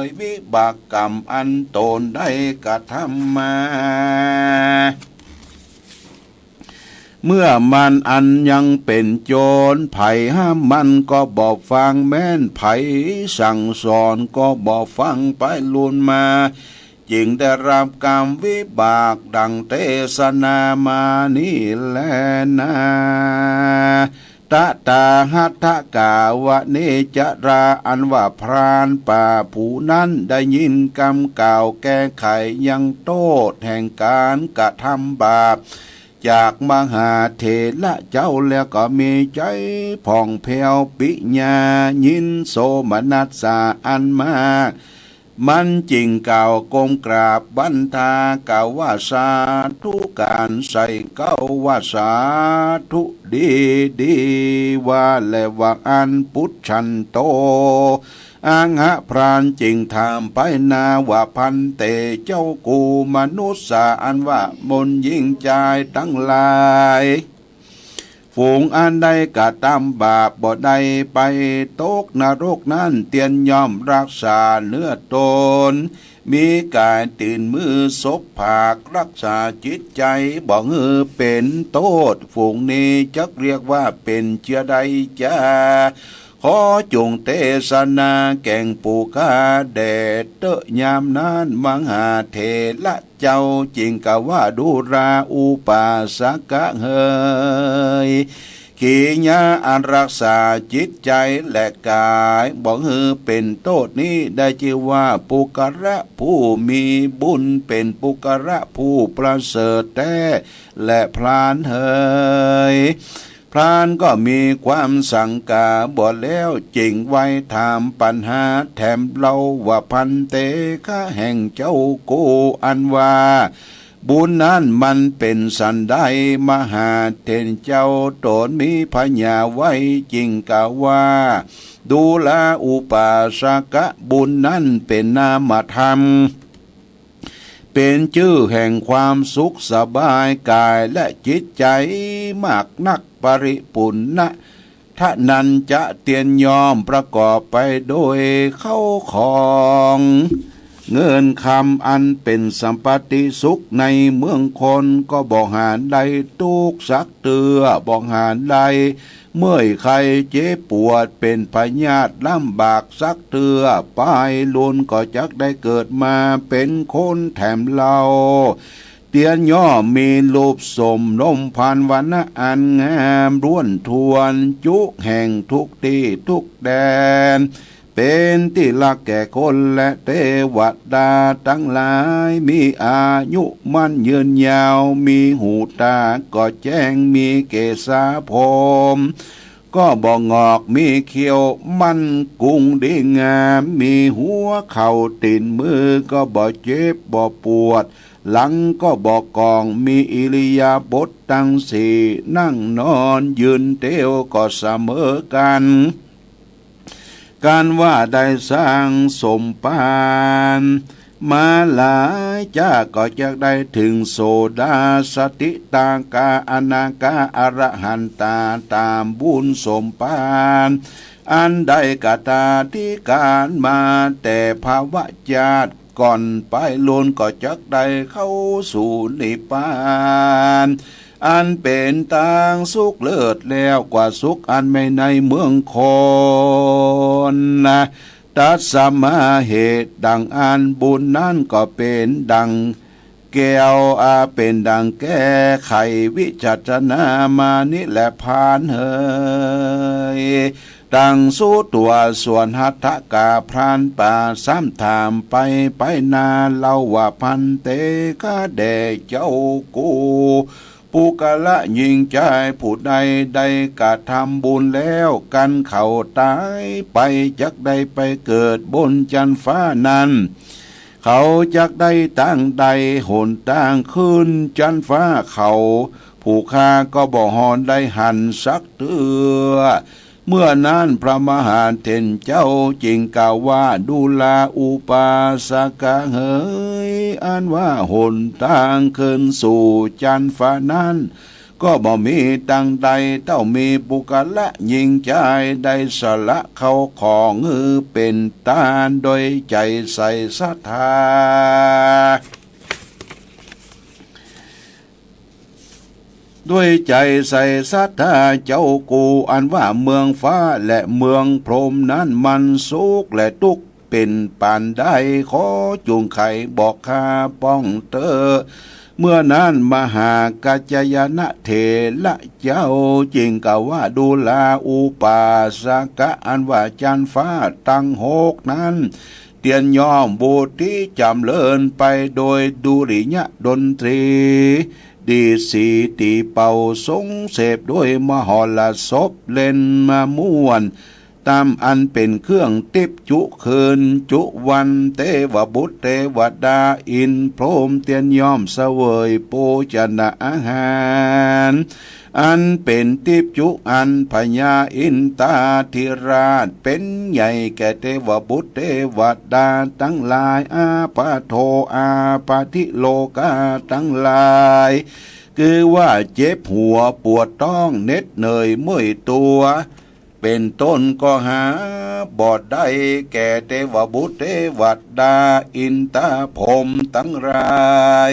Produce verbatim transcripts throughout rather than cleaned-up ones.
ยวิบากกรรมอันต๋นได้กระทำมา เมื่อมันอันยังเป๋นโจร ใผห้ามมันก็บ่ฟัง แม้นใผสั่งสอนก็บ่ฟัง ไปลูนมา จึงได้ฮับกรรมวิบากดังเตสนามานี้แลนา ตถาคตกล่าวว่า เนจจารา อันว่าพรานป่าผู้นั้นได้ยินกำกล่าวแก้ไขยังโต้ษแห่งก๋านกระทำบาปจากมหาเถระเจ้าแล้วก็มีใจ๋ผ่องแผ้ว ปิยา ยินโสมนัสสาอันมาก มันจึงกล่าวก้มกราบบันทากล่าวว่า สาธุก๋านใส่เก๊าว่า สาธุดีดี ว่าแลว่าอั้น ปุจฉันโต อังคะพรานจึงถามไปนาว่า ภันเต เจ้ากูมนุสสา อันว่าหมู่ญิงจายตังหลาย ฝูงอันได้กระทำบาปบ่ได้ไปตกนรกนั้น เตียนย่อมฮักษาเนื้อต๋น มีก๋ายตื่นมือสบผาก ฮักษาจิตใจ๋บ่หื้อเป๋นโต้ษ ฝูงนี้จักเรียกว่าเป๋นเจื้อใดจา ขอจงเตสนาแก่งผู้ข้าแด่เต๊อะ ยามนั้นมหาเถระเจ้าจึงกล่าวว่า ดูราอุปาสกะเหย ขีญาอันฮักษาจิตใจ๋และก๋ายบ่หื้อเป๋นโต้ษนี้ ได้จื้อว่าปุคคละผู้มีบุญ เป๋นปุคคละผู้ประเสริฐแต๊ และพรานเหย พรานก็มีความสังกาบ่แล้ว จึงไหว้ถามปั๋ญหาแถมเล่าว่า ภันเต ข้าแห่งเจ้ากู อันว่าบุญนั้นมันเป๋นสันใด มหาเถรเจ้าต๋นมีผญาไว้ จึงกล่าวว่า ดูราอุปาสกะ บุญนั้นเป๋นนามธรรม เป๋นจื้อแห่งความสุขสบายก๋ายและจิตใจ๋มากนัก ปริปุณณะ ทะนัญจะ เตียนย่อมประกอบไปโดยเข้าของ เงินคำอันเป๋นสัมปัตติสุขในเมืองคน ก็บ่หาได้ตุ๊กข์สักเตื้อ บ่หาได้ เมื่อยไข้เจ็บปวดเป๋นพยาธิลำบากสักเตื้อ ปายลูนก็จักได้เกิดมาเป๋นคนแถมเล่า เตียนย่อมมีรูปโสมนมพรรณวรรณะอันงามล้วนถ้วน จุแห่งทุกตี้ทุกแดน เป๋นตี้ฮักแก่คนและเตวดาตังหลาย มีอายุมั่นยืนยาว มีหูตาก็แจ้ง มีเกศาผม ก็บ่หงอก มีเขี้ยวมั่นกุงดีงาม มีหัวเข่าตี๋นมือก็บ่เจ็บบ่ปวด หลังก็บ่ก่อง มีอิริยาบถตังสี่ นั่งนอนยืนเตียวก็เสมอกั๋น กันว่าได้สร้างสมปานมาหลายจ๊า ก็จักได้เถิงโสดา สกิทาคา อนาคา อรหันตา ต๋ามบุญสมปาน อันได้กระทำตี้ก๋านมาแต่ภวชาติก่อน ปายลูนก็จักได้เข้าสู่นิพพาน อันเป๋นตางสุขเลิศแล้วกว่าสุขอันมีในเมืองคนนา ตัสมา เหตุดังอั้นบุญนั้นก็เป๋นดังแก้ว อา เป๋นดังแก้ไขวิจัชนามานี้แล พรานเหย ตังสุตั๋วส่วนหัตถกาพรานป่า ซ้ำถามไปไปนาเล่าว่า ภันเต ข้าแด่เจ้ากู ปุคคละญิงจายผู้ใดได้กระทำบุญแล้ว กันเขาต๋ายไปจักได้ไปเกิดบนจั๊นฟ้านั้น เขาจักได้ตางใดหนตางขึ้นจั๊นฟ้าเขา ผู้ข้าก็บ่ฮอนได้หันสักเตื้อ เมื่อนั้นพระมหาเถรเจ้าจึงกล่าวว่า ดูราอุปาสกะเหย อันว่าหนตางขึ้นสู่จั๊นฟ้านั้น ก็บ่มีตังใด เต้ามีปุคคละญิงจาย ได้สละเข้าของหื้อเป๋นตาน โดยใจ๋ใส่ศรัทธา โดยใจ๋ใส่ศรัทธาเจ้ากู้ อันว่าเมืองฟ้าและเมืองพรหมนั้นมันสุขและตุ๊กข์เป๋นปานใด ขอจุ่งไขบอกข้าป้องเต๊อะ เมื่อนั้นมหากัจจายนะเถระเจ้าจึงกล่าวว่า ดูราอุปาสกะ อันว่าจันทร์ฟ้าตังหกนั้น เตียนย่อมบุตรีจำเริญไปโดยดุริยดนตรี ดีดสีตี๋เป่าสงเสพด้วยมหรสพเล่นมาม่วน ต๋ามอันเป๋นเครื่องติ๊บจุคืนจุวัน เตวบุตรเตวดาอินทร์พรหมเตียนย่อมเสวยโภชนะอาหาร อันเป๋นติ๊บจุ อันพญาอินทาธิราชเป๋นใหญ่แก่เตวบุตรเตวดาตังหลาย อาปาโท อาปาธิโลกาตังหลาย คือว่าเจ็บหัวปวดต๊องเหน็ดเหนื่อยเมื่อยตั๋ว เป๋นต้นก็หาบ่ได้แก่เตวบุตรเตวดาอินทาพรหมตังหลาย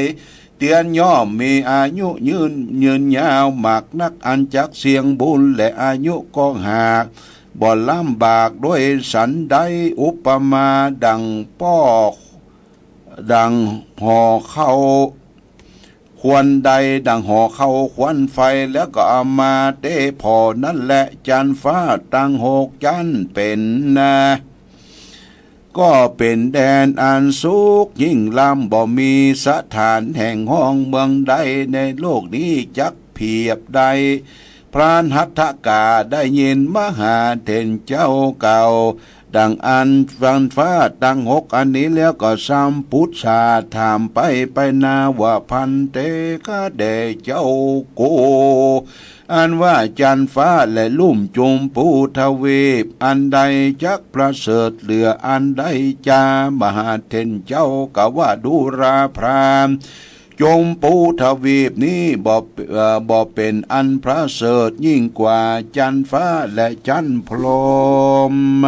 เตียนย่อมมีอายุยืน ยืนยาวมากนัก อันจักเสี่ยงบุญ และอายุก็หากบ่ลำบากด้วยสันใด อุปมาดั่งป้อ ดั่งห่อข้าวควันได ดั่งห่อข้าวควันไฟ แล้วก็เอามาเต๊ผ่อนั้นแล จันทร์ฟ้าตังหกจั้นเป๋นนา ก็เป๋นแดนอันสุขยิ่งล้ำ บ่มีสถานแห่งห้องเมืองใดในโลกนี้จักเปียบได้ พรานหัตถกาได้ยินมหาเถรเจ้ากล่าวดังอั้น จันทร์ฟ้าตังหกอันนี้แล้วก็ซ้ำปุจฉาถามไปไปนาว่า ภันเต ข้าแด่เจ้ากู้ อันว่าจันทร์ฟ้าและลุ่มจุมพูทวีป อันใดจักประเสริฐเหลืออันใดจา มหาเถรเจ้ากล่าวว่า ดูราพราหมณ์ จุมพูทวีปนี้บ่ เอ่อ บ่เป๋นอันประเสริฐยิ่งกว่าจันทร์ฟ้าและจันทร์พรหม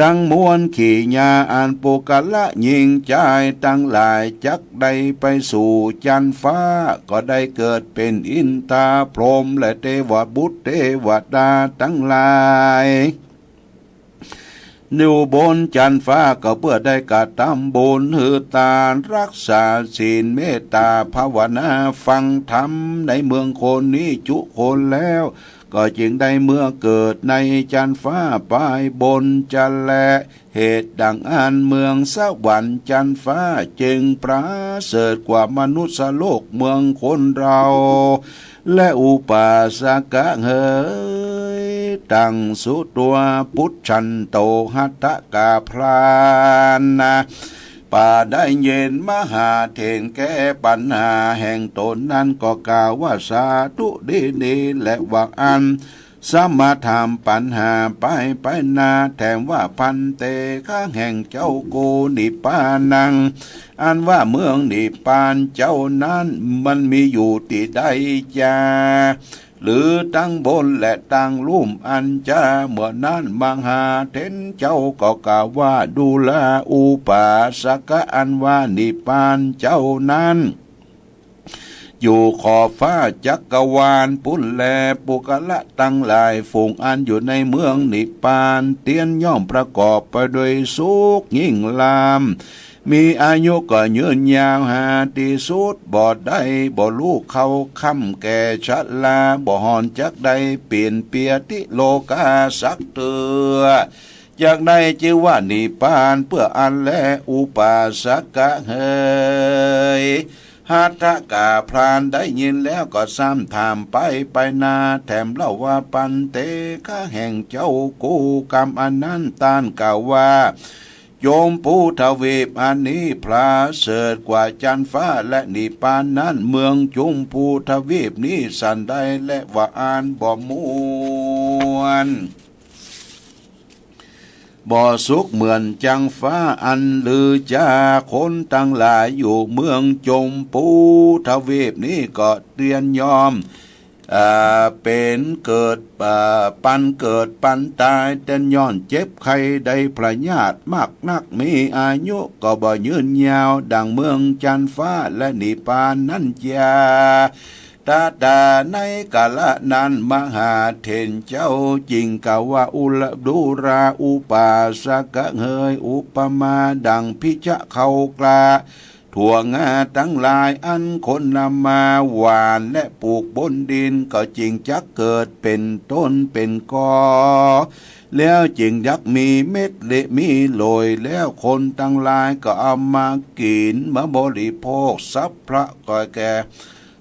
ตังมวลขีญา อันปุคคละญิงจายตังหลายจักได้ไปสู่จันทร์ฟ้า ก็ได้เกิดเป๋นอินทาพรหมและเตวบุตรเตวดาตังหลาย อยู่บนจันทร์ฟ้าก็เปื้อได้กระตำบุญหื้อตาน รักษาศีล เมตตาภาวนา ฟังธรรมในเมืองคนนี้จุคนแล้ว ก็จึงได้เมื่อเกิดในจันทร์ฟ้าปายบนจะแล เหตุดังอั้นเมืองสวรรค์จันทร์ฟ้าจึงประเสริฐกว่ามนุษย์โลกเมืองคนเรา และอุปาสกะเหย ตังสุตัวปุจฉันโต หัตถกาพรานนา ป่าได้ยินมหาเถรแก้ปัญหาแห่งตนนั้นก็กล่าวว่า สาธุ ดีๆ และว่าอั้น สมาถามปัญหาไปไปนาแถมว่า ภันเต ข้าแห่งเจ้ากู้ นิพพานัง อันว่าเมืองนิพพานเจ้านั้นมันมีอยู่ตี้ใดจา หรือตังบนและตังลุ่มอันจา เมื่อนั้นมหาเถรเจ้าก็กล่าวว่า ดูราอุปาสกะ อันว่านิพพานเจ้านั้น อยู่ขอบฟ้าจักรวาลปู้นแล ปุคคละตังหลายฝูงอันอยู่ในเมืองนิพพาน เตียนย่อมประกอบไปโดยสุขยิ่งล้ำ มีอายุก็ยืนยาวหาตี้สุดบ่ได้ บ่ฮู้เข้าค่ำแก่ชรา บ่หอนจักได้เปียนเปียตี้โลกาสักเตื้อ จักได้จื้อว่านิพพานเปื้ออั้นแล อุปาสกะเหย หัตถกาพรานได้ยินแล้วก็ซ้ำถามไปไปนาแถมเล่าว่า ภันเต ข้าแห่งเจ้ากู้ กำอันนั้นต้านกล่าวว่า จุมพูทวีปอันนี้ประเสริฐกว่าจันทร์ฟ้าและนิพพานนั้น เมืองจุมพูทวีปนี้สันใด และว่าอั้นบ่ม่วน บ่สุขเหมือนจันทร์ฟ้าอันลือจา คนตังหลายอยู่เมืองจุมพูทวีปนี้ก็เตียนย่อม เอ่อ เป๋นเกิด เอ่อ ปันเกิดปันต๋าย เต้นย้อนเจ็บไข้ได้พยาธิมากนัก มีอายุก็บ่ยืนยาว ดั่งเมืองจั๊นฟ้าและนิพพานนั้นจา ตะต๋าในกาละนั้น มหาเถรเจ้าจึงกล่าวว่า อุระดูราอุปาสกะเหย อุปมาดั่งพิชะเข้ากล้า ถั่วงาตังหลายอันคนนำมาหว่านและปลูกบนดิน ก็จึงจักเกิดเป๋นต้นเป๋นกอ แล้วจึงจักมีเม็ดและมีหลวย แล้วคนตังหลายก็เอามากิ๋นมาบริโภค สัพพะก็แก่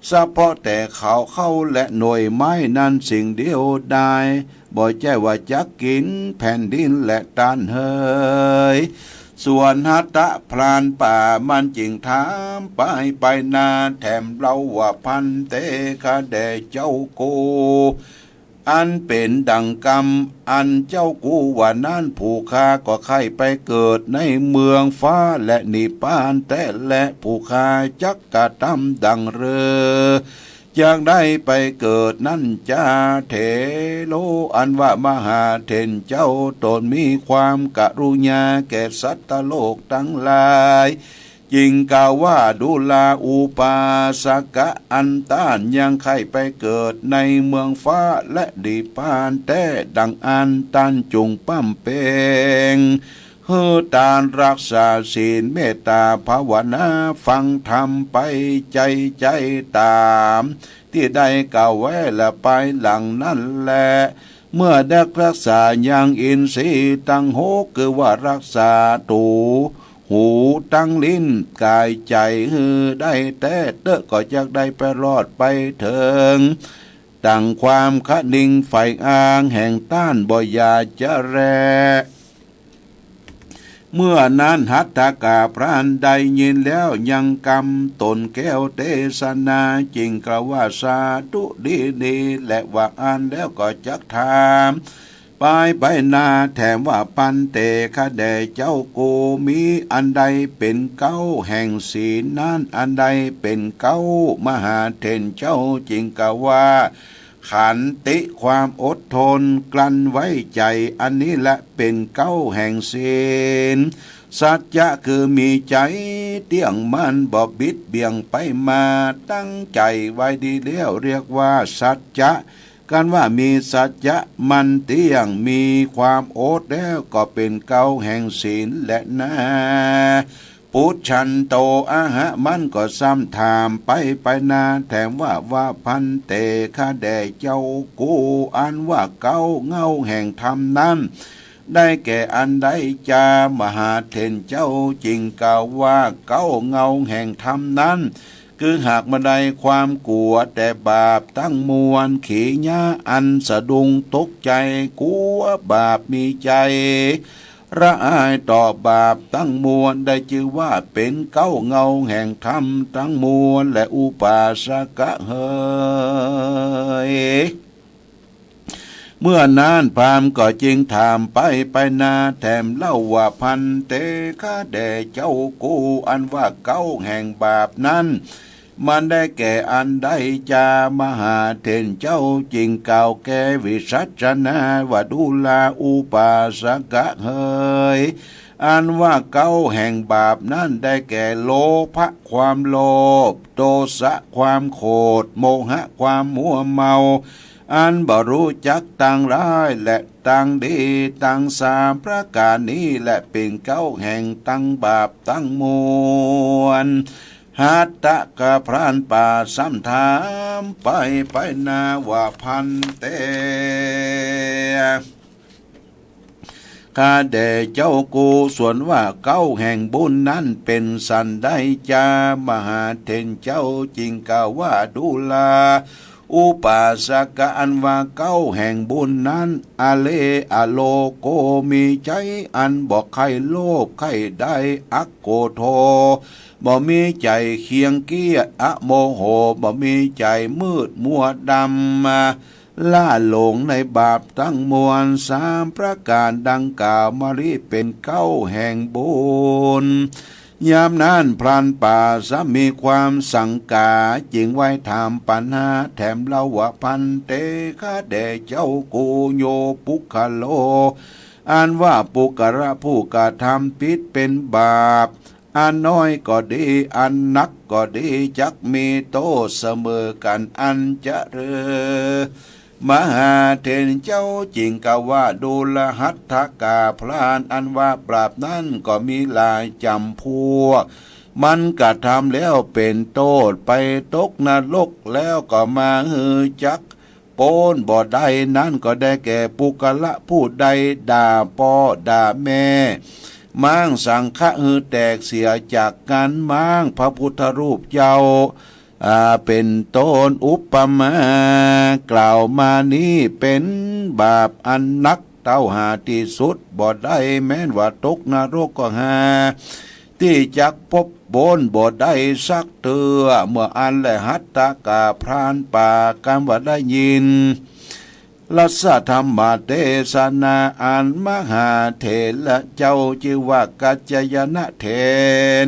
เฉพาะแต่เขาเข้าและหน่วยไม้นั้นสิ่งเดียวดาย บ่ใจ้ว่าจักกิ๋นแผ่นดินและต้านเหย ส่วนหัตถะพรานป่ามันจึงถามไปไปนาแถมเล่าว่า ภันเต ข้าแด่เจ้ากู อันเป๋นดั่งกำอันเจ้ากูว่านั้น ผู้ข้าก็ใค่ไปเกิดในเมืองฟ้าและนิพพานแต๊แล ผู้ข้าจักกระทำดั่งเรือ จักได้ไปเกิดนั้นจา เถโร อันว่ามหาเถรเจ้า ต๋นมีความกรุณาแก่สัตว์โลกตังหลาย จึงกล่าวว่า ดูราอุปาสกะ อันต้านยังใค่ไปเกิดในเมืองฟ้าและนิพพานแต๊ ดั่งอั้นต้านจุ่งปำเป๋ง หื้อตาน รักษาศีล เมตต๋าภาวนา ฟังธรรมไปใจ้ใจ้ต๋ามตี้ได้กล่าวไว้และไปหลังนั้นแล เมื่อได้รักษายังอินทรีย์ตังหก คือว่ารักษาตั๋ว หู ตังลิ้น ก๋าย ใจ๋ หื้อได้แต๊เต๊อะ ก็จักได้ไปรอดไปเถิง ตังความคะนิงใฝ่อ้างแห่งต้านบ่อย่าจะแล เมื่อนั้นหัตถกะพรานได้ยินแล้วยังกำต๋นแก้วเตสนา จึงกล่าวว่า สาธุ ดีดี และว่าอั้นแล้วก็จักถาม ไปไปนาแถมว่า ภันเต ข้าแด่เจ้ากู มีอันใดเป๋นเก๊าแห่งศีลนั้น อันใดเป๋นเก๊า มหาเถรเจ้าจึงกล่าวว่า ขันติ ความอดทนกลั้นไว้ใจ๋ อันนี้แหละเป๋นเก๊าแห่งศีล สัจจะ คือมีใจ๋เตี้ยงมั่นบ่บิดเบี่ยงไปมา ตั้งใจ๋ไว้ดีแล้วเรียกว่าสัจจะ กันว่ามีสัจจะมั่นเตี้ยง มีความอดแล้วก็เป๋นเก๊าแห่งศีลแลนา ปุจฉันโต อหะ มันก็ซ้ำถามไปไปนาแถมว่า ว่า ภันเต ข้าแด่เจ้ากู อันว่าเก๊าเงาแห่งธรรมนั้น ได้แก่อันใดจา มหาเถรเจ้าจึงกล่าวว่า เก๊าเงาแห่งธรรมนั้น คือหากบ่ได้ความกั๋วแต่บาปตังมวล ขียะ อันสะดุ้งตกใจ๋ กั๋วบาปมีใจ๋ ระอายต่อบาปตังมวล ได้จื้อว่าเป๋นเก๊าเงาแห่งธรรมตังมวลแล อุปาสกะเหย เมื่อนั้นพราหมณ์ก็จึงถามไปไปนาแถมเล่าว่า ภันเต ข้าแด่เจ้ากู อันว่าเก๊าแห่งบาปนั้น มันได้แก่อันใดจา มหาเถรเจ้าจึงกล่าวแก้วิสัชนาว่า ดูราอุปาสกะเหย อันว่าเก๊าแห่งบาปนั้นได้แก่ โลภะ ความโลภ โทสะ ความโขด โมหะ ความมัวเมา อันบ่ฮู้จักตังร้ายและตังดี ตังสามประก๋านนี้แหละเป๋นเก๊าแห่งตังบาปตังมวล หัตถกะพรานป่าซ้ำถามไปไปนาว่า ภันเต ข้าแด่เจ้ากู ส่วนว่าเก๊าแห่งบุญนั้นเป๋นสันใดจา มหาเถรเจ้าจึงกล่าวว่า ดูราอุปาสกะ อันว่าเก๊าแห่งบุญนั้น อเล อโลโก มีใจ๋อันบ่ใค่โลภใค่ได้ อักโกโธ บ่มีใจ๋เคียงเกี้ย อโมโห บ่มีใจ๋มืดมัวดำ ล้าหลงในบาปตังมวล สามประก๋านดังกล่าวมานี้เป๋นเก๊าแห่งบุญ ยามนั้นพรานป่าสะมีความสังก๋า จึงไหว้ถามปั๋ญหาแถมเล่าว่า ภันเต ข้าแด่เจ้า โก โย ปุคคโล อันว่าปุคคละผู้กระทำผิดเป๋นบาป อันน้อยก็ดี อันนักก็ดี จักมีโต้ษเสมอกั๋น อันจะเริญ มหาเถรเจ้าจึงกล่าวว่า ดูราหัตถกาพราน อันว่าปราบนั้นก็มีหลายจ๋ำพวก มันกระทำแล้วเป๋นโต้ษ ไปตกนรกแล้วก็มาหื้อจักป๊นบ่ได้ นั้นก็ได้แก่ปุคคละผู้ใดด่าป้อด่าแม่ ม้างสังฆะหื้อแตกเสียจากกั๋น ม้างพระพุทธรูปเจ้า อ่า เป๋นต้น อุปมากล่าวมานี้เป๋นบาปอันนักเต้าหาตี้สุดบ่ได้ แม้นว่าตกนรกก็หาตี้จักป๊นบ่ได้สักเตื้อ เมื่ออั้นแลหัตถกาพรานป่า กำว่าได้ยิน รัสธรรมเตสนาอันมหาเถระเจ้าจื้อว่ากัจจายนะเถร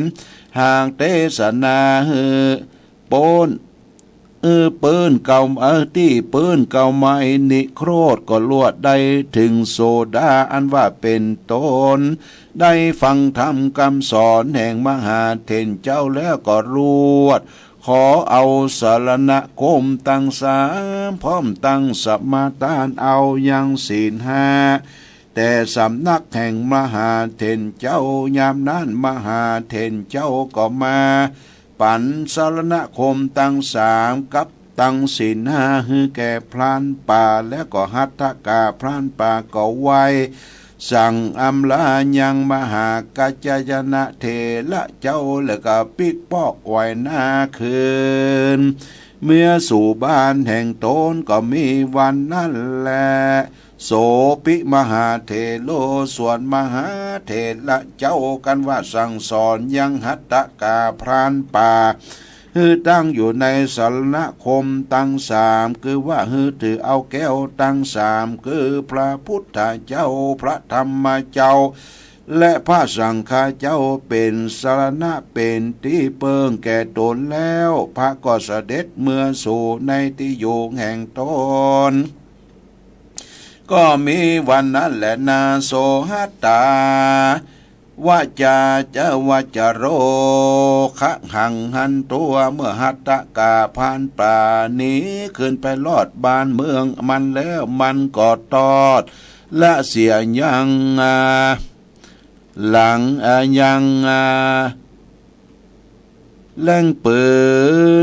หากเตสนาหื้อป๊น อือปื้นเก่า เออ ตี้ปื้นเก่าใหม่นิโครธก็ลวดได้เถิงโสดา อันว่าเป๋นต้น ได้ฟังธรรมกำสอนแห่งมหาเถรเจ้าแล้วก็ลวด ขอเอาสรณคมตังสาม พร้อมตังสมาทานเอายังศีลห้า แต่สำนักแห่งมหาเถรเจ้า ยามนั้นมหาเถรเจ้าก็มา ปั๋นสรณคมตังสามกับตังศีลห้าหื้อแก่พรานป่า แล้วก็หัตถกาพรานป่าก็ไหว้สั่งอำลายังมหากัจจายนะเถระเจ้า แล้วก็ปิ๊กป๊อกไหว้หน้าคืน เมือสู่บ้านแห่งตน ก็มีวันนั้นแล โสปิมหาเถโร ส่วนมหาเถระเจ้า กำว่าสั่งสอนยังหัตถกาพรานป่า หื้อตั้งอยู่ในสรณคมตังสาม คือว่าหื้อถือเอาแก้วตังสาม คือพระพุทธเจ้า พระธรรมเจ้า และพระสังฆเจ้า เป๋นสรณะเป๋นตี้เปิ้งแก่ตนแล้ว พระก็เสด็จเมือสู่ในตี้อยู่แห่งตน ก็มีวันนั้นแลนา โสหัตถา วาจาจะวาจาโร คะหังหันตัว เมื่อหัตถกาพรานป่าหนีขึ้นไปรอดบ้านเมืองมันแล้ว มันก็ตอดละเสียยัง อ่า หลัง อ่า ยัง อ่า แล่งปื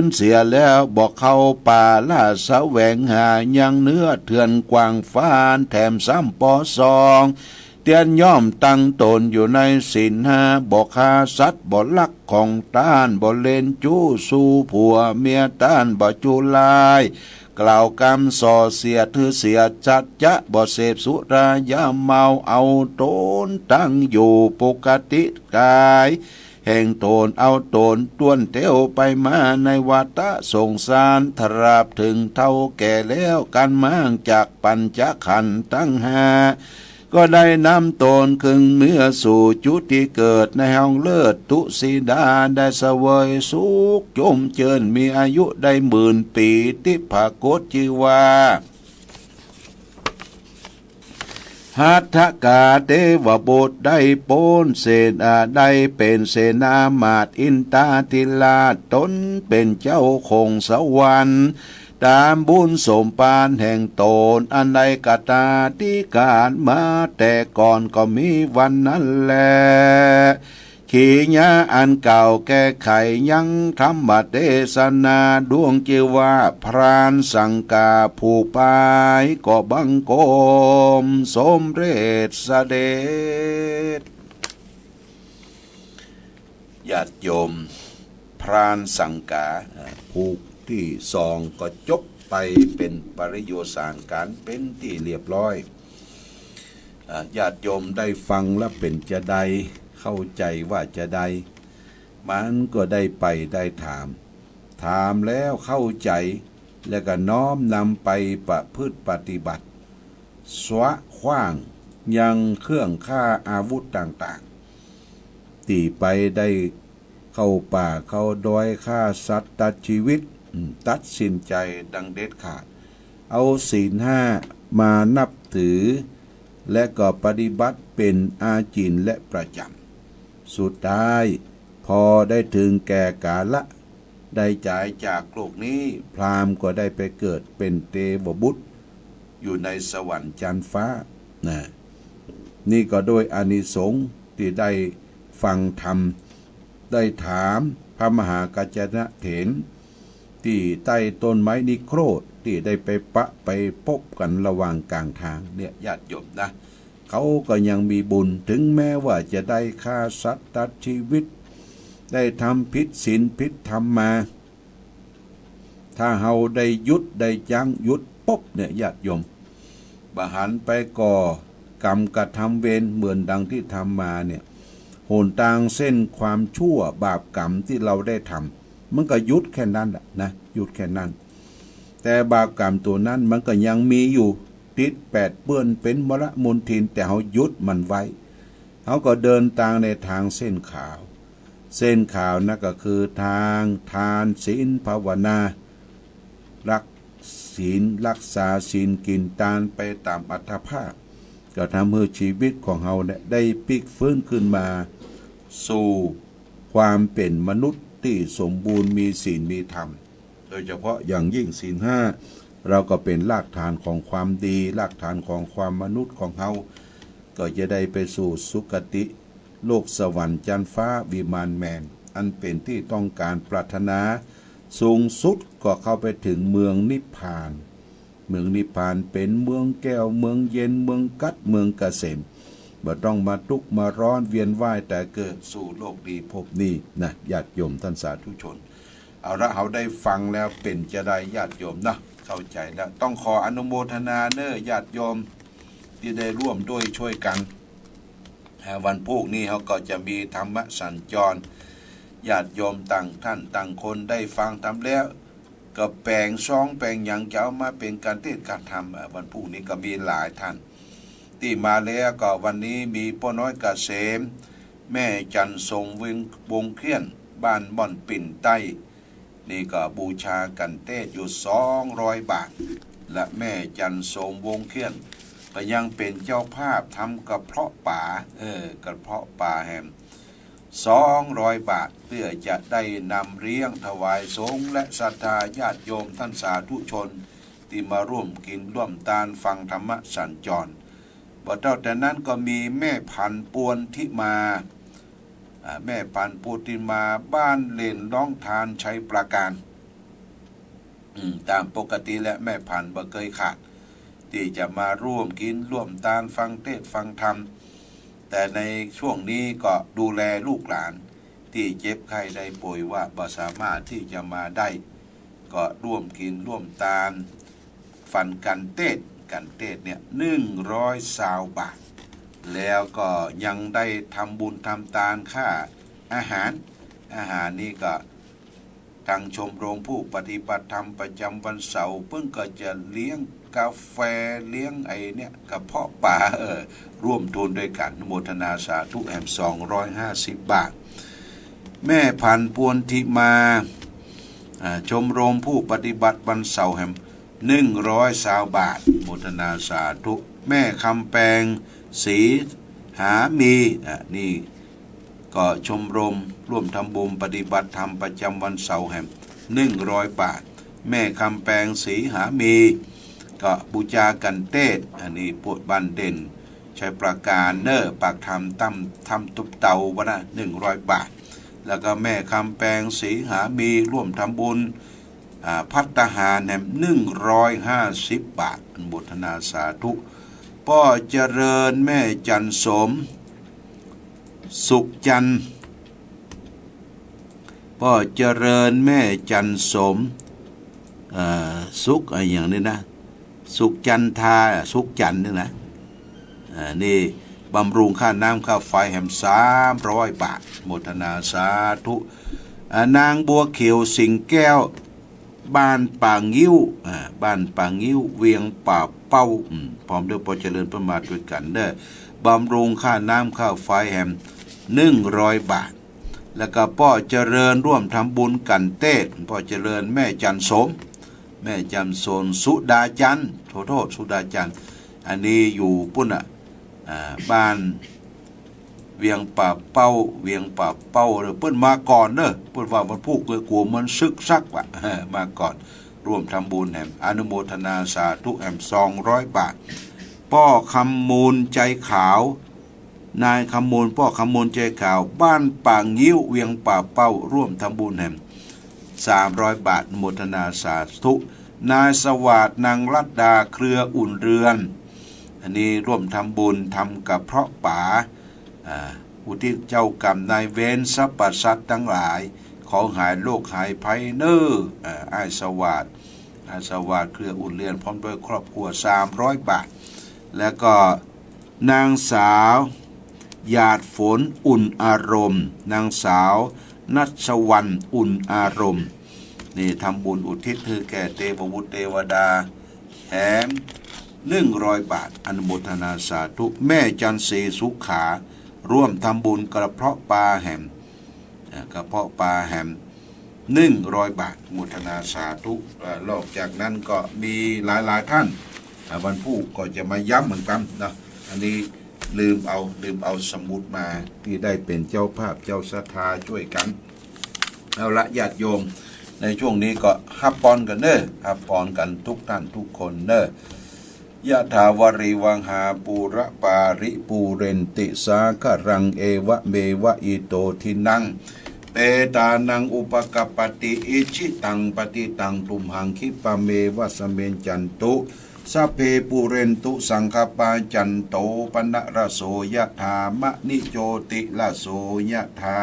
นเสียแล้ว บ่เข้าป่าล่าแสวงหายังเนื้อเถื่อนกว้างฟาน แถมซ้ำปอสอง เตียนย่อมตั้งตนอยู่ในศีลห้า บ่ฆ่าสัตว์ บ่ลักของต้าน บ่เล่นจู้สู่ผัวเมียต้าน บ่จุลาย กล่าวกำส่อเสียดหื้อเสียสัจจะ บ่เสพสุรายาเมา เอาตนตั้งอยู่ปกติกาย แห่งตน เอาตนต้วนเตี้ยวไปมาในวัฏสงสาร ตราบเถิงเฒ่าแก่แล้ว กั๋นม้างจากปัญจขันธ์ตังห้า ก็ได้นำตนเคืองเมือสู่จุติเกิดในห้องเลิศตุสิดา ได้เสวยสุขจุ่มเจิญ มีอายุได้หมื่นปี๋ ทิพคตจื้อว่า หัตถกาเทวบุตร ได้ป๊นเสนา ได้เป๋นเสนามาตย์อินทาธิราช ตนเป๋นเจ้าของสวรรค์ ต๋ามบุญสมภารแห่งตน อันได้กระทำติกาลมาแต่ก่อน ก็มีวันนั้นแล ขีญาอันกล่าวแก้ไขยังธรรมเตสนา ดวงจื้อว่าพรานสังกาผู้ปาย ก็บังคมสมเร็จเสด็จ ญาติโยม พรานสังกา อ่า ผูกตี้สองก็จบไปเป๋นปริโยสารก๋านเป๋นตี้เรียบร้อย อ่า ญาติโยมได้ฟังแล้วเป๋นจาใด เข้าใจ๋ว่าจาใด มันก็ได้ไปได้ถาม ถามแล้วเข้าใจ๋ แล้วก็น้อมนำไปประพฤติปฏิบัติ สวะขว้างยังเครื่องฆ่าอาวุธต่างๆ ตี้ไปได้เข้าป่าเข้าดอย ฆ่าสัตว์ตัดชีวิต อืม ตัดสินใจ๋ดังเด็ดขาด เอาศีลห้ามานับถือ และก็ปฏิบัติเป๋นอาจิณและประจ๋ำ สุดท้าย พอได้เถิงแก่กาละ ได้จ๋ายจากโลกนี้ พราหมณ์ก็ได้ไปเกิดเป๋นเตวบุตร อยู่ในสวรรค์จั๊นฟ้า นะ นี่ก็ด้วยอานิสงส์ตี้ได้ฟังธรรม ได้ถามพระมหากัจจยนะเถร ตี้ใต้ต้นไม้นิโครธ ตี้ได้ไปปะไปปบกั๋นระหว่างก๋างตางเนี่ย ญาติโยมนะ เขาก็ยังมีบุญ เถิงแม้ว่าจะได้ฆ่าสัตว์ตัดชีวิต ได้ทำผิดศีลผิดธรรมมา ถ้าเฮาได้หยุดได้ยั้งหยุดปุ๊บเนี่ย ญาติโยม บ่หันไปก่อกรรมกระทำเวรเหมือนดังตี้ทำมาเนี่ย หนตางเส้นความชั่วบาปกรรมตี้เฮาได้ทำ มันก็หยุดแค่นั้นแหละนะ หยุดแค่นั้น แต่บาปกรรมตั๋วนั้นมันก็ยังมีอยู่ ติดแปดเปื้อนเป๋นมลมลทิน แต่เฮาหยุดมันไว้ เฮาก็เดินตางในตางเส้นขาว เส้นขาวนั้นก็คือตางทาน ศีล ภาวนา รักศีล รักษาศีล กิ๋นตานไปต๋ามอัตภาพ ก็ทำหื้อชีวิตของเฮาเนี่ยได้ปิ๊กฟื้นขึ้นมาสู่ความเป๋นมนุษย์ตี้สมบูรณ์ มีศีลมีธรรม โดยเฉพาะอย่างยิ่งศีลห้า เฮาก็เป๋นรากฐานของความดี รากฐานของความมนุษย์ของเฮา ก็จะได้ไปสู่สุคติ โลกสวรรค์จั๊นฟ้าวิมานแมน อันเป๋นตี้ต้องก๋านปรารถนาสูงสุด ก็เข้าไปเถิงเมืองนิพพาน เมืองนิพพานเป๋นเมืองแก้ว เมืองเย็น เมืองกั๊ด เมืองเกษม บ่ต้องมาตุ๊กข์มาร้อนเวียนว่ายต๋ายเกิดสู่โลกดีภพนี้นะ ญาติโยมต้านสาธุชน เอาละ เฮาได้ฟังแล้วเป๋นจาใดญาติโยมนะ เข้าใจ๋แล้ว ต้องขออนุโมทนาเน่อญาติโยมตี้ได้ร่วมด้วยช่วยกั๋น อ่า วันพูกนี้เฮาก็จะมีธรรมสัญจร ญาติโยมต่างท่านต่างคนได้ฟังธรรมแล้ว ก็แป๋งซองแป๋งหยังจะเอามาเป๋นก๋านเตศน์ก๋านธรรม อ่า วันพูกนี้ก็มีหลายท่านตี้มาแล้ว ก็วันนี้มีป้อน้อยเกษม แม่จันทร์สม วงศ์ วงศ์เคียน บ้านม่อนปิ่นใต้ นี่ก็บูชาก๋านเตศน์อยู่สองร้อยบาท และแม่จันทร์สม วงศ์เคียน ก็ยังเป๋นเจ้าภาพทำกระเพาะป๋า เออ กระเพาะป๋าแหม สองร้อยบาท เปื้อจะได้นำเลี้ยงถวายสงฆ์และศรัทธาญาติโยมต้านสาธุชนตี้มาร่วมกิ๋นร่วมตานฟังธรรมสัญจร บ่เต้าแต่นั้นก็มีแม่ผัน ปวนทิมา อ่า แม่ผัน ปวนทิมา บ้านเหล่นน้องทาน ชัยปราการ อืม ต๋ามปกติและแม่ผันบ่เกยขาดตี้จะมาร่วมกิ๋นร่วมตานฟังเตศน์ฟังธรรม แต่ในช่วงนี้ก็ดูแลลูกหลานตี้เจ็บไข้ได้ป่วยว่าบ่สามารถตี้จะมาได้ ก็ร่วมกิ๋นร่วมตาน ฟังก๋านเตศน์ ก๋านเตศน์เนี่ย หนึ่งร้อยซาวบาท แล้วก็ยังได้ทำบุญทำตานค่าอาหาร อาหารนี่ก็ตางชมรมผู้ปฏิบัติธรรมประจ๋ำวันเสาร์ เปิ้นก็จะเลี้ยงกาแฟ เลี้ยงไอ้เนี่ย กระเพาะป๋า เออ ร่วมทุนด้วยกั๋น อนุโมทนาสาธุแหม สองร้อยห้าสิบบาท แม่ผัน ปวนทิมา อ่า ชมรมผู้ปฏิบัติวันเสาร์แหม หนึ่งร้อยซาวบาท โมทนาสาธุ แม่คำแปง ศรีหามี อ่า นี่ก็ชมรมร่วมทำบุญปฏิบัติธรรมประจ๋ำวันเสาร์แหม หนึ่งร้อยบาท แม่คำแปง ศรีหามี ก็บูชาก๋านเตศน์ อันนี้ปวดบ้านเด่น ชัยปราการเน่อ ปากถ้ำถ้ำตุ๊บเตาวันละหนึ่งร้อยบาท แล้วก็แม่คำแปง ศรีหามี ร่วมทำบุญ อ่า ภัตตาหารแหม หนึ่งร้อยห้าสิบบาท อนุโมทนาสาธุ ป้อเจริญ แม่จันทร์สม สุขจันทร์ ป้อเจริญ แม่จันทร์สม เอ่อ สุข อะหยังนี่นะ สุขจันทา สุขจันทร์นี่นะ อ่า นี่บำรุงค่าน้ำค่าไฟแหม สามร้อยบาท โมทนาสาธุ อ่า นางบัวเขียว สิงห์แก้ว บ้านป่างิ้ว อ่า บ้านป่างิ้ว เวียงป่าเป้า อืม พร้อมด้วยป้อเจริญเปิ้นมาด้วยกั๋นเน่อ บำรุงค่าน้ำค่าไฟแหม นึ่งร้อยบาท แล้วก็ป้อเจริญร่วมทำบุญกั๋นเตศน์ ป้อเจริญ แม่จันทร์สม แม่จันทร์สม สุดาจันทร์ โทษ โทษ สุดาจันทร์ อันนี้อยู่ปุ้นน่ะ อ่า บ้านเวียงป่าเป้า เวียงป่าเป้าเน่อ เปิ้นมาก่อนเน่อ เปิ้นว่าวันพูกเลยกั๋วมันสึกซักว่ะ มาก่อน ร่วมทำบุญแหม อนุโมทนาสาธุแหม สองร้อยบาท ป้อคำมูล ใจขาว นายคำมูล ป้อคำมูล ใจขาว บ้านป่างิ้ว เวียงป่าเป้า ร่วมทำบุญแหม สามร้อยบาท อนุโมทนาสาธุ นายสวัสดิ์ นางรัตดา เครืออุ่นเรือน อันนี้ร่วมทำบุญ ทำกระเพาะป๋า อ่า อุทิศเจ้ากรรมนายเวร สรรพสัตว์ทั้งหลาย ขอหายโรคหายภัยเน่อ อ่า อ้ายสวัสดิ์ อ้ายสวัสดิ์ เครืออุ่นเรือน พร้อมด้วยครอบครัว สามร้อยบาท แล้วก็ นางสาว หยาดฝน อุ่นอารมณ์ นางสาว นัชวรรณ อุ่นอารมณ์ นี่ทำบุญอุทิศหื้อแก่เตวบุตรเตวดาแหม หนึ่งร้อยบาท อนุโมทนาสาธุ แม่จันทร์ศรีสุขา ร่วมทำบุญกระเพาะป๋าแหม อ่า กระเพาะป๋าแหม หนึ่งร้อยบาท อนุโมทนาสาธุ อ่า นอกจากนั้นก็มีหลายๆ ท่าน อ่า วันพูกก็จะมาย้ำเหมือนกั๋นเนาะ อันนี้ลืมเอา ลืมเอาสมุดมา ตี้ได้เป๋นเจ้าภาพเจ้าศรัทธาจ้วยกั๋น เอาละญาติโยม ในช่วงนี้ก็ฮับปอนกั๋นเน่อ ฮับปอนกั๋นทุกท่านทุกคนเน่อ ยะถาวาริวหาปูระปาริปูเรนติสาคารัง เอวะเมวะอิโตทินัง เปตานังอุปกัปปติ อิชิตังปฏิตังตุมหัง คิปะเมวะสะมิจจันตุ สัพเพปูเรนตุสังกปปา จันโตปะนะระโส ยะถามะณิโชติระโส ยะถา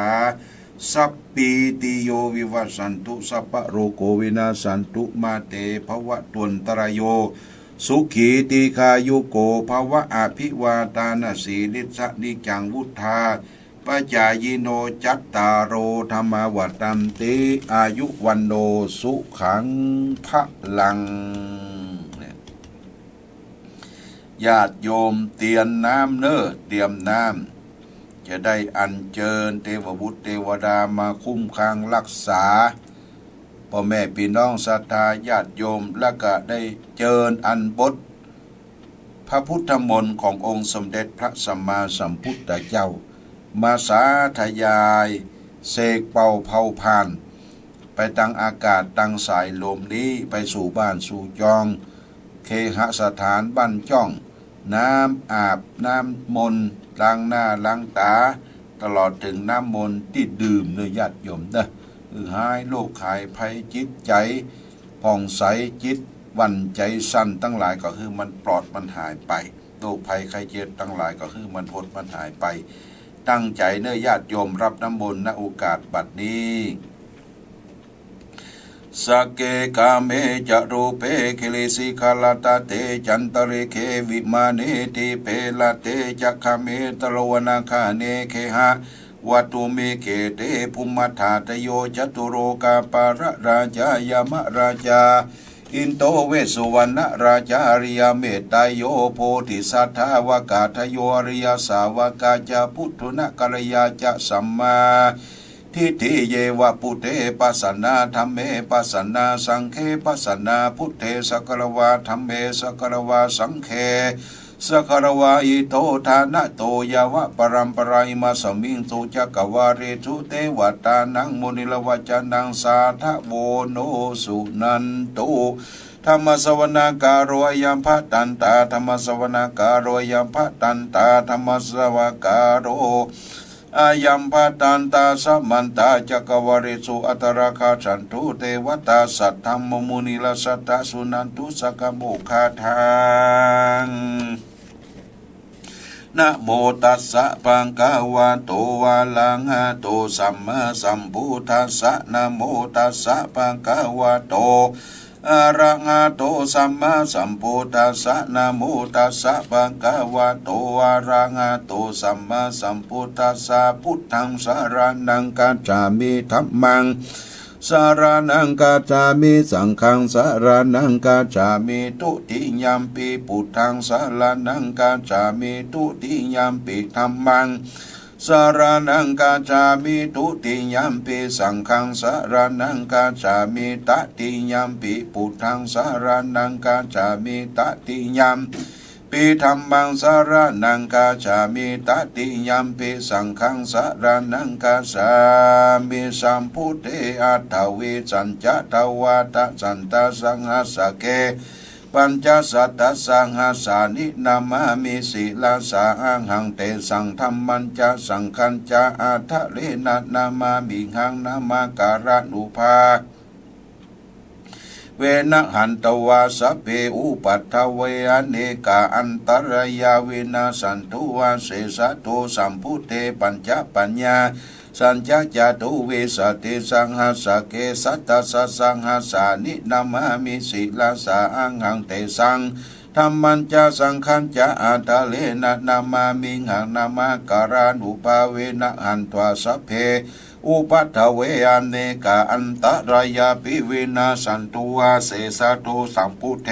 สัพพีติโยวิวัชชันตุ สัพพะโรโควินาสสันตุ มาเตภวัตวันตรายโย สุขีทีฆายุโกภวะ อภิวาทานะสีลิสสะ นิจจังวุฑฒาปะจายิโน จัตตาโรธัมมาวัฑฒันติ อายุวัณโณสุขังพะลัง เนี่ย ญาติโยมเตรียมน้ำเน่อ เตรียมน้ำ จะได้อัญเจิญเตวบุตรเตวดามาคุ้มครองรักษา ป้อแม่ปี้น้องศรัทธาญาติโยม แล้วก็ได้เจิญอัญบทพระพุทธมนต์ขององค์สมเด็จพระสัมมาสัมพุทธเจ้า มาสาธยายเสกเป่าเผาผลาญ ไปตางอากาศตางสายลมนี้ ไปสู่บ้านสู่จอง เคหสถานบ้านจ้อง น้ำอาบน้ำมนต์ล้างหน้าล้างต๋า ตลอดเถิงน้ำมนต์ตี้ดื่มเน่อญาติโยมเน่อ หื้อหายโรคหายภัย จิตใจ๋ผ่องใส จิตหวั่นใจ๋สั่นตังหลายก็หื้อมันปลอดมันหายไป โรคภัยไข้เจ็บตังหลายก็หื้อมันหดมันหายไป ตั้งใจ๋เน่อญาติโยม รับน้ำมนต์ ณ โอกาสบัดนี้ สักเก กาเม จะ รูปเป กิริสิขรัตตะเต จันตะริกเข วิมาเน ดีปเป รัตเต จะ ขเม ตะโรวนาคาเน เกหะ วัตถุมิ เกเต ภุมมัฏฐาตะโย จะตุโรกาปาละราชา ยมราชา อินโด เวสสุวัณณราชา อริยเมตไตรโย โพธิสัตถาวกาทะโย อริยสาวกาจะ ปุถุชนกัลยาจะ สัมมา ทิฏฐิเยวะ พุทเท ปัสสะนา ธัมเม ปัสสะนา สังเฆ ปัสสะนา พุทเท สักขะระวา ธัมเม สักขะระวา สังเฆ สักขะระวา อิโต ทานะโต ยาวะปะรัมปะรา อิมัสสมิง สุจักกะวาเลสุ เตวะตานัง มุนิระวะจะนัง สาธะโว โน สุนันตุ ธัมมะสะวะนะกาโล อะยัมภะตันตา ธัมมะสะวะนะกาโล อะยัมภะตันตา ธัมมะสะวะนะกาโล อะยัมภะตันตา สะมันตะ จักกะวาเลสุ อัตตะระคัสสันตุ เตวะตา สัทธัมมะมุนิราชะ สุนันตุ สักขะโมคคะทัง นะโมตัสสะ ภะคะวะโต อะระหะโต สัมมาสัมพุทธัสสะ นะโมตัสสะ ภะคะวะโต อะระหะโต สัมมาสัมพุทธัสสะ นะโมตัสสะ ภะคะวะโต อะระหะโต สัมมาสัมพุทธัสสะ พุทธังสะระณังคัจฉามิ ธัมมังสะระณังคัจฉามิ สังฆังสะระณังคัจฉามิ ทุติยัมปิพุทธังสะระณังคัจฉามิ ทุติยัมปิธัมมัง สรณังคัจฉามิ ทุติยัมปิ สังฆังสรณังคัจฉามิ ตติยัมปิ บุตถังสรณังคัจฉามิ ตติยัมปิ ธัมมังสรณังคัจฉามิ ตติยัมปิ สังฆังสรณังคัจฉามิ สัมพุทเท อัฏฐวิสสัญจะ ดวาดะสันตะสังหัสสะเก ปัญจะสัตตะสังหัสสานิ นะมามิ สิรสา อะหัง เตสัง ธัมมัญจะ สังฆัญจะ อาทะเรนะ นะมามิหัง นะมาการานุภาเวนะ หันตวา สัพเพ อุปัฏฐเว อเนกา อันตะรายา วินาสสันตุ อาเสสะโต สัมพุทเท ปัญจะปัญญา สัญจะ จาตุวิสติสังหัสสะเก สัตตะสัสสังหัสสานิ นะมามิ สิรสา อะหัง เตสัง ธัมมัญจะ สังฆัญจะ อาทะเรนะ นะมามิหัง นะมาการานุภาเวนะ หันตวา สัพเพ อุปัฏฐเว อเนกา อันตะรายาปิ วินาสสันตุ อาเสสะโต สัมพุทเท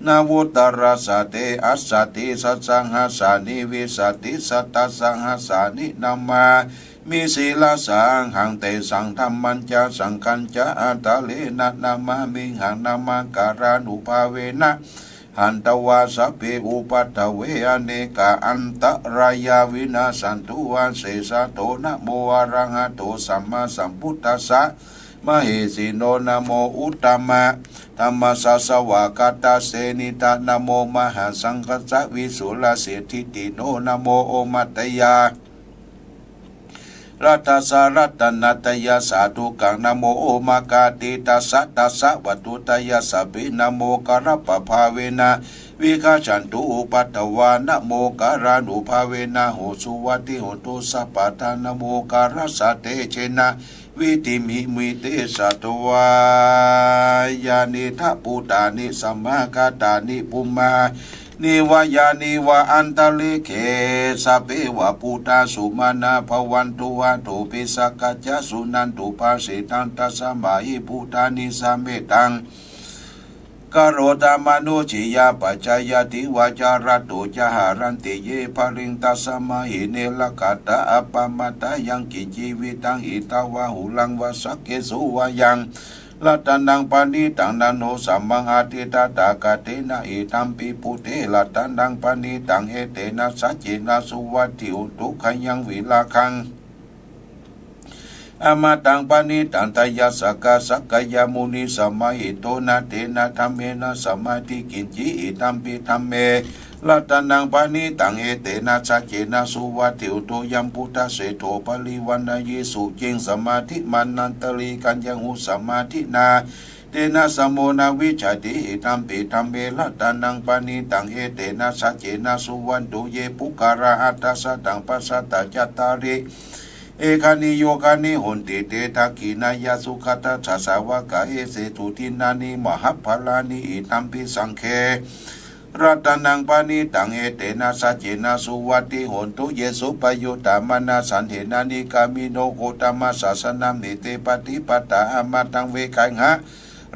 นวุตตะรัสสะ เตอัสสะ ติสัสสังหัสสานิ วิสติสัตตะสังหัสสานิ นะมามิ สิรสา อะหัง เตสัง ธัมมัญจะ สังฆัญจะ อาทะเรนะ นะมามิหัง นะมาการานุภาเวนะ หันตวา สัพเพ อุปัฏฐเว อเนกา อันตะรายา วินาสสันตุ อาเสสะโต นะโม อะระหะโต สัมมาสัมพุทธัสสะ มะเหสิโน นะโม อุตตมะ ธัมมัสสะ สวากขาตะ เสนิทะ นะโม มหาสังฆัสสะ วิสุรเสฐิติโน นะโม โอมัตตยา รัตถสา รัตนัตตยา สาธุกัง นะโม โอมากาติตัสสะ ตัสสะวัตถุตยาสัพพิ นะโม การปภาเวนะ วิคัจฉันตุ อุปัฏฐวา นะโม การานุภาเวนะ โหตุ สุวัตถิโหนตุ สัพพะทา นะโม การัสสะ เตเชนะ วิติมิ มิเตสะ ตวา ยานิ ทัพพุตานิ สมาคาตานิ ภุมมา นิวะ ยานิวะ อันตะริกเข สัพเพวะ พุทธา สุมาณา ภะวันตุ อะโถ ปิ สักกัจจะ สุนันตุ ภาสิตัง ตัสมาหิ พุทธานิ สาเมตัง กะโรตะ มานุสสียา ปัจจายัตถิวาจา ระโต จะหะรันติ เย ภะริง ตัสมาหิ เน ระคะตะ อัปปะมาทา ยัง กิญจิ วิทัง หิตะวา หุรังวา สักเขสุ วายัง รัตนัง ปะณิตัง นะโน สัมมัง อะทิฏฐะ ตถาคะเตนะ อิทัมปิ พุทเท รัตนัง ปะณิตัง เอเตนะ สัจเจนะ สุวัตถิโหนตุ ขยัง วิราคะง อะมะตัง ปะณิตัง ทะยัสสะกะ สักกะยะมุนิ สมาหิโต นะ เตนะ ธัมเมนะ สมาธิ กิญจิ อิทัมปิ ธัมเม รัตนัง ปะณิตัง เอเตนะ สัจเจนะ สุวัตถิโหนตุ ยัม พุทธะเสโถ ปะริวะณะยิ สุจิง สมาธิ มานันตะริกัญญะหุ สมาธินา เตนะ สะโม นะ วิชชาติ อิทัมปิ ธัมเม รัตนัง ปะณิตัง เอเตนะ สัจเจนะ สุวัตถิโหนตุ เย ปุคคะลา อัฏฐะสะตัง ปัสสะตะ จัตตาริ เอกานิ โยคานิ โหนติ เต ทักขิณายะ สุขะตะ สะ สาวะกะ เอเตสุ ทินนานิ มะหะพะลานิ อิทัมปิ สังเฆ รัตนัง ปะณิตัง เอเตนะ สัจเจนะ สุวัตถิโหนตุ เย สุปะยุตตะ มานะ สันเทนะ นิกามิโน โคตมะ สาสะนะ เม เต ปะติปัตตา อะมะตัง เวไกหะ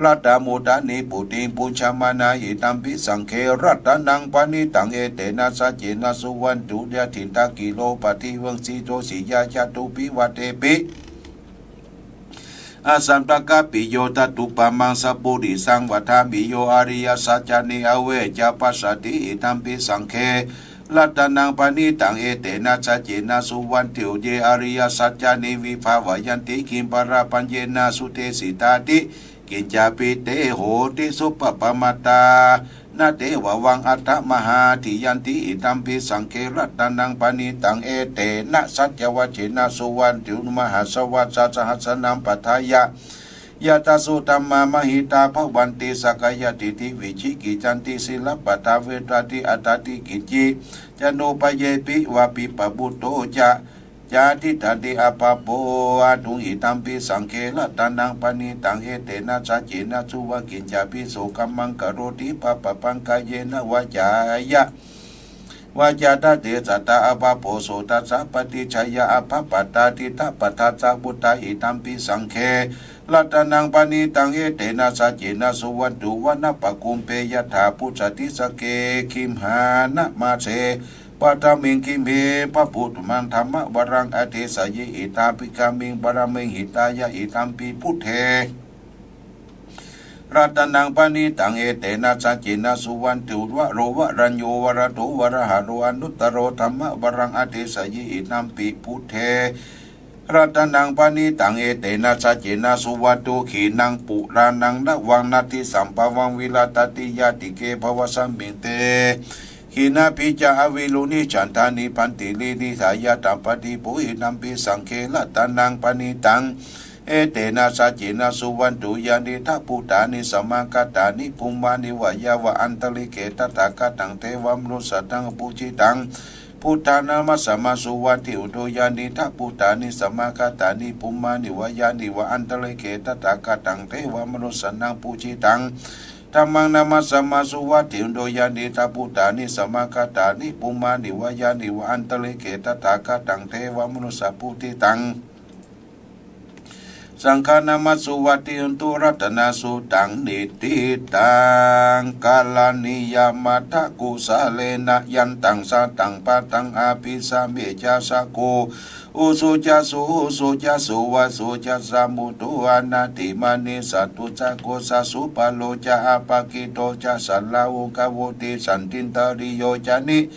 รัตตะ มุตตานิ ปุตติง ปุญชะมานา อิทัมปิ สังเฆ รัตนัง ปะณิตัง เอเตนะ สัจเจนะ สุวัตถิโหนตุ ยะทินทะ กิโล ปะทิเวงสิโต สิยา จะตุปปิ วะเทปิ อะสันตะกะ ปิ โย จะตุปปะมัง สะปุริสัง วะทามิ โย อะริยะสัจจานิ อะเวจจะ ปัสสะติ อิทัมปิ สังเฆ รัตนัง ปะณิตัง เอเตนะ สัจเจนะ สุวัตถิโหนตุ เย อะริยะสัจจานิ วิภาวัยยันติ คิง ปะระปัญเญนะ สุเตสิตาติ กิญจาปิ เต โหติ สุปปะมาทา นะ เตวะวัง อัตถะมหาทิยันติ อิทัมปิ สังเฆ รัตนัง ปะณิตัง เอเตนะ สัจจวัจเจนะ สุวัตถิโหนตุ มหาสวาสะ สะหัสสะนัง ปัฏฐายะ ยัตถะ โส ธัมมา มหิตา ภะวันติ สักกายะทิฏฐิ วิจิกิจฉันติ สีลับปะทา เวรัตติ อัตถะติ กิญจิ จะโนปะเยปิ วาปิ ปะปุตโต จะ จาทิฏฐานิ อะปะโป อะตุง อิทัมปิ สังเฆ รัตนัง ปะณิตัง เอเตนะ สัจเจนะ สุวัตถิโหนตุ กิญจาปิ โส กัมมัง กะโรติ ปะปะปัง กาเยนะ วาจายะ วาจาทะเตสะทา อะปะโป โสตัสสะ ปะติจฉายา อะปะปัตตา ทิฏฐะปะทาสะ วุตตา อิทัมปิ สังเฆ รัตนัง ปะณิตัง เอเตนะ สัจเจนะ สุวัตถิโหนตุ วะนะปะกุมเป ยะถา ปุสสะติ สะเก คิมหานะ มาเส Paṭhaviṃ khīpe pubbaṃ dhammavaraṃ adesayi, idampi khīmaṃ paramaṃ hitāya, idampi buddhe ratanaṃ paṇītaṃ, etena saccena suvatthi varo varaññū varado varāharo anuttaro dhammavaraṃ adesayi, idampi buddhe ratanaṃ paṇītaṃ, etena saccena suvatthi. Khīṇaṃ purāṇaṃ navaṃ natthi sambhavaṃ, virattacittāyatike bhavasmiṃ te khīṇabījā avirūḷhichandā nibbanti liḷhikā yatha padīpo, idampi saṅghe ratanaṃ paṇītaṃ, etena saccena suvatthi. Yānīdha bhūtāni samāgatāni bhummāni vā yāva antalikkhe, tathāgataṃ devamanussānaṃ pūjitaṃ buddhaṃ namassāma suvatthi hotu. Yānīdha bhūtāni samāgatāni bhummāni vā yāva antalikkhe, tathāgataṃ devamanussānaṃ pūjitaṃ dhammaṃ namassāma suvatthi hotu. Yānīdha bhūtāni samāgatāni bhummāni vā yāva antalikkhe, tathāgataṃ devamanussānaṃ pūjitaṃ saṅghaṃ namassāma suvatthi hotu. Ratanasuttaṃ niṭṭhitaṃ karaṇīyamatthakusalena, yantaṃ santaṃ padaṃ abhisamecca sakko ujū ca suhujū ca suvaco cassa mudu anatimānī. Santussako ca subharo ca appakicco ca sallahukavutti, santindriyo ca ni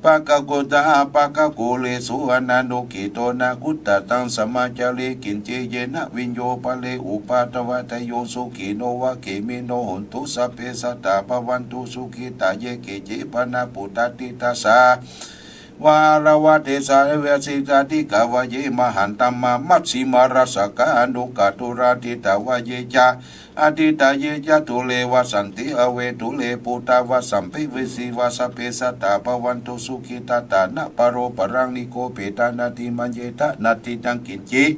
pakako ca appagabbho kulesu ananugiddho. Na kuṭṭhattaṃ samācare kiñci yena viññū pare upavadeyyuṃ. Sukhino vā khemino hontu sabbe sattā bhavantu sukhitā. Ye keci pāṇabhūtatthi tasā vā āḷavā tesā vā sitātitā vā ye mahantā vā majjhimā rassakā aṇukathūlā, diṭṭhā vā ye ca adiṭṭhā ye ca dūre vasanti avedūre, bhūtā vā sampāvesī vā sabbe sattā bhavantu sukhitattā. Na paro paraṃ nikubbetha nātimaññetha nātimaññaṃ kiñci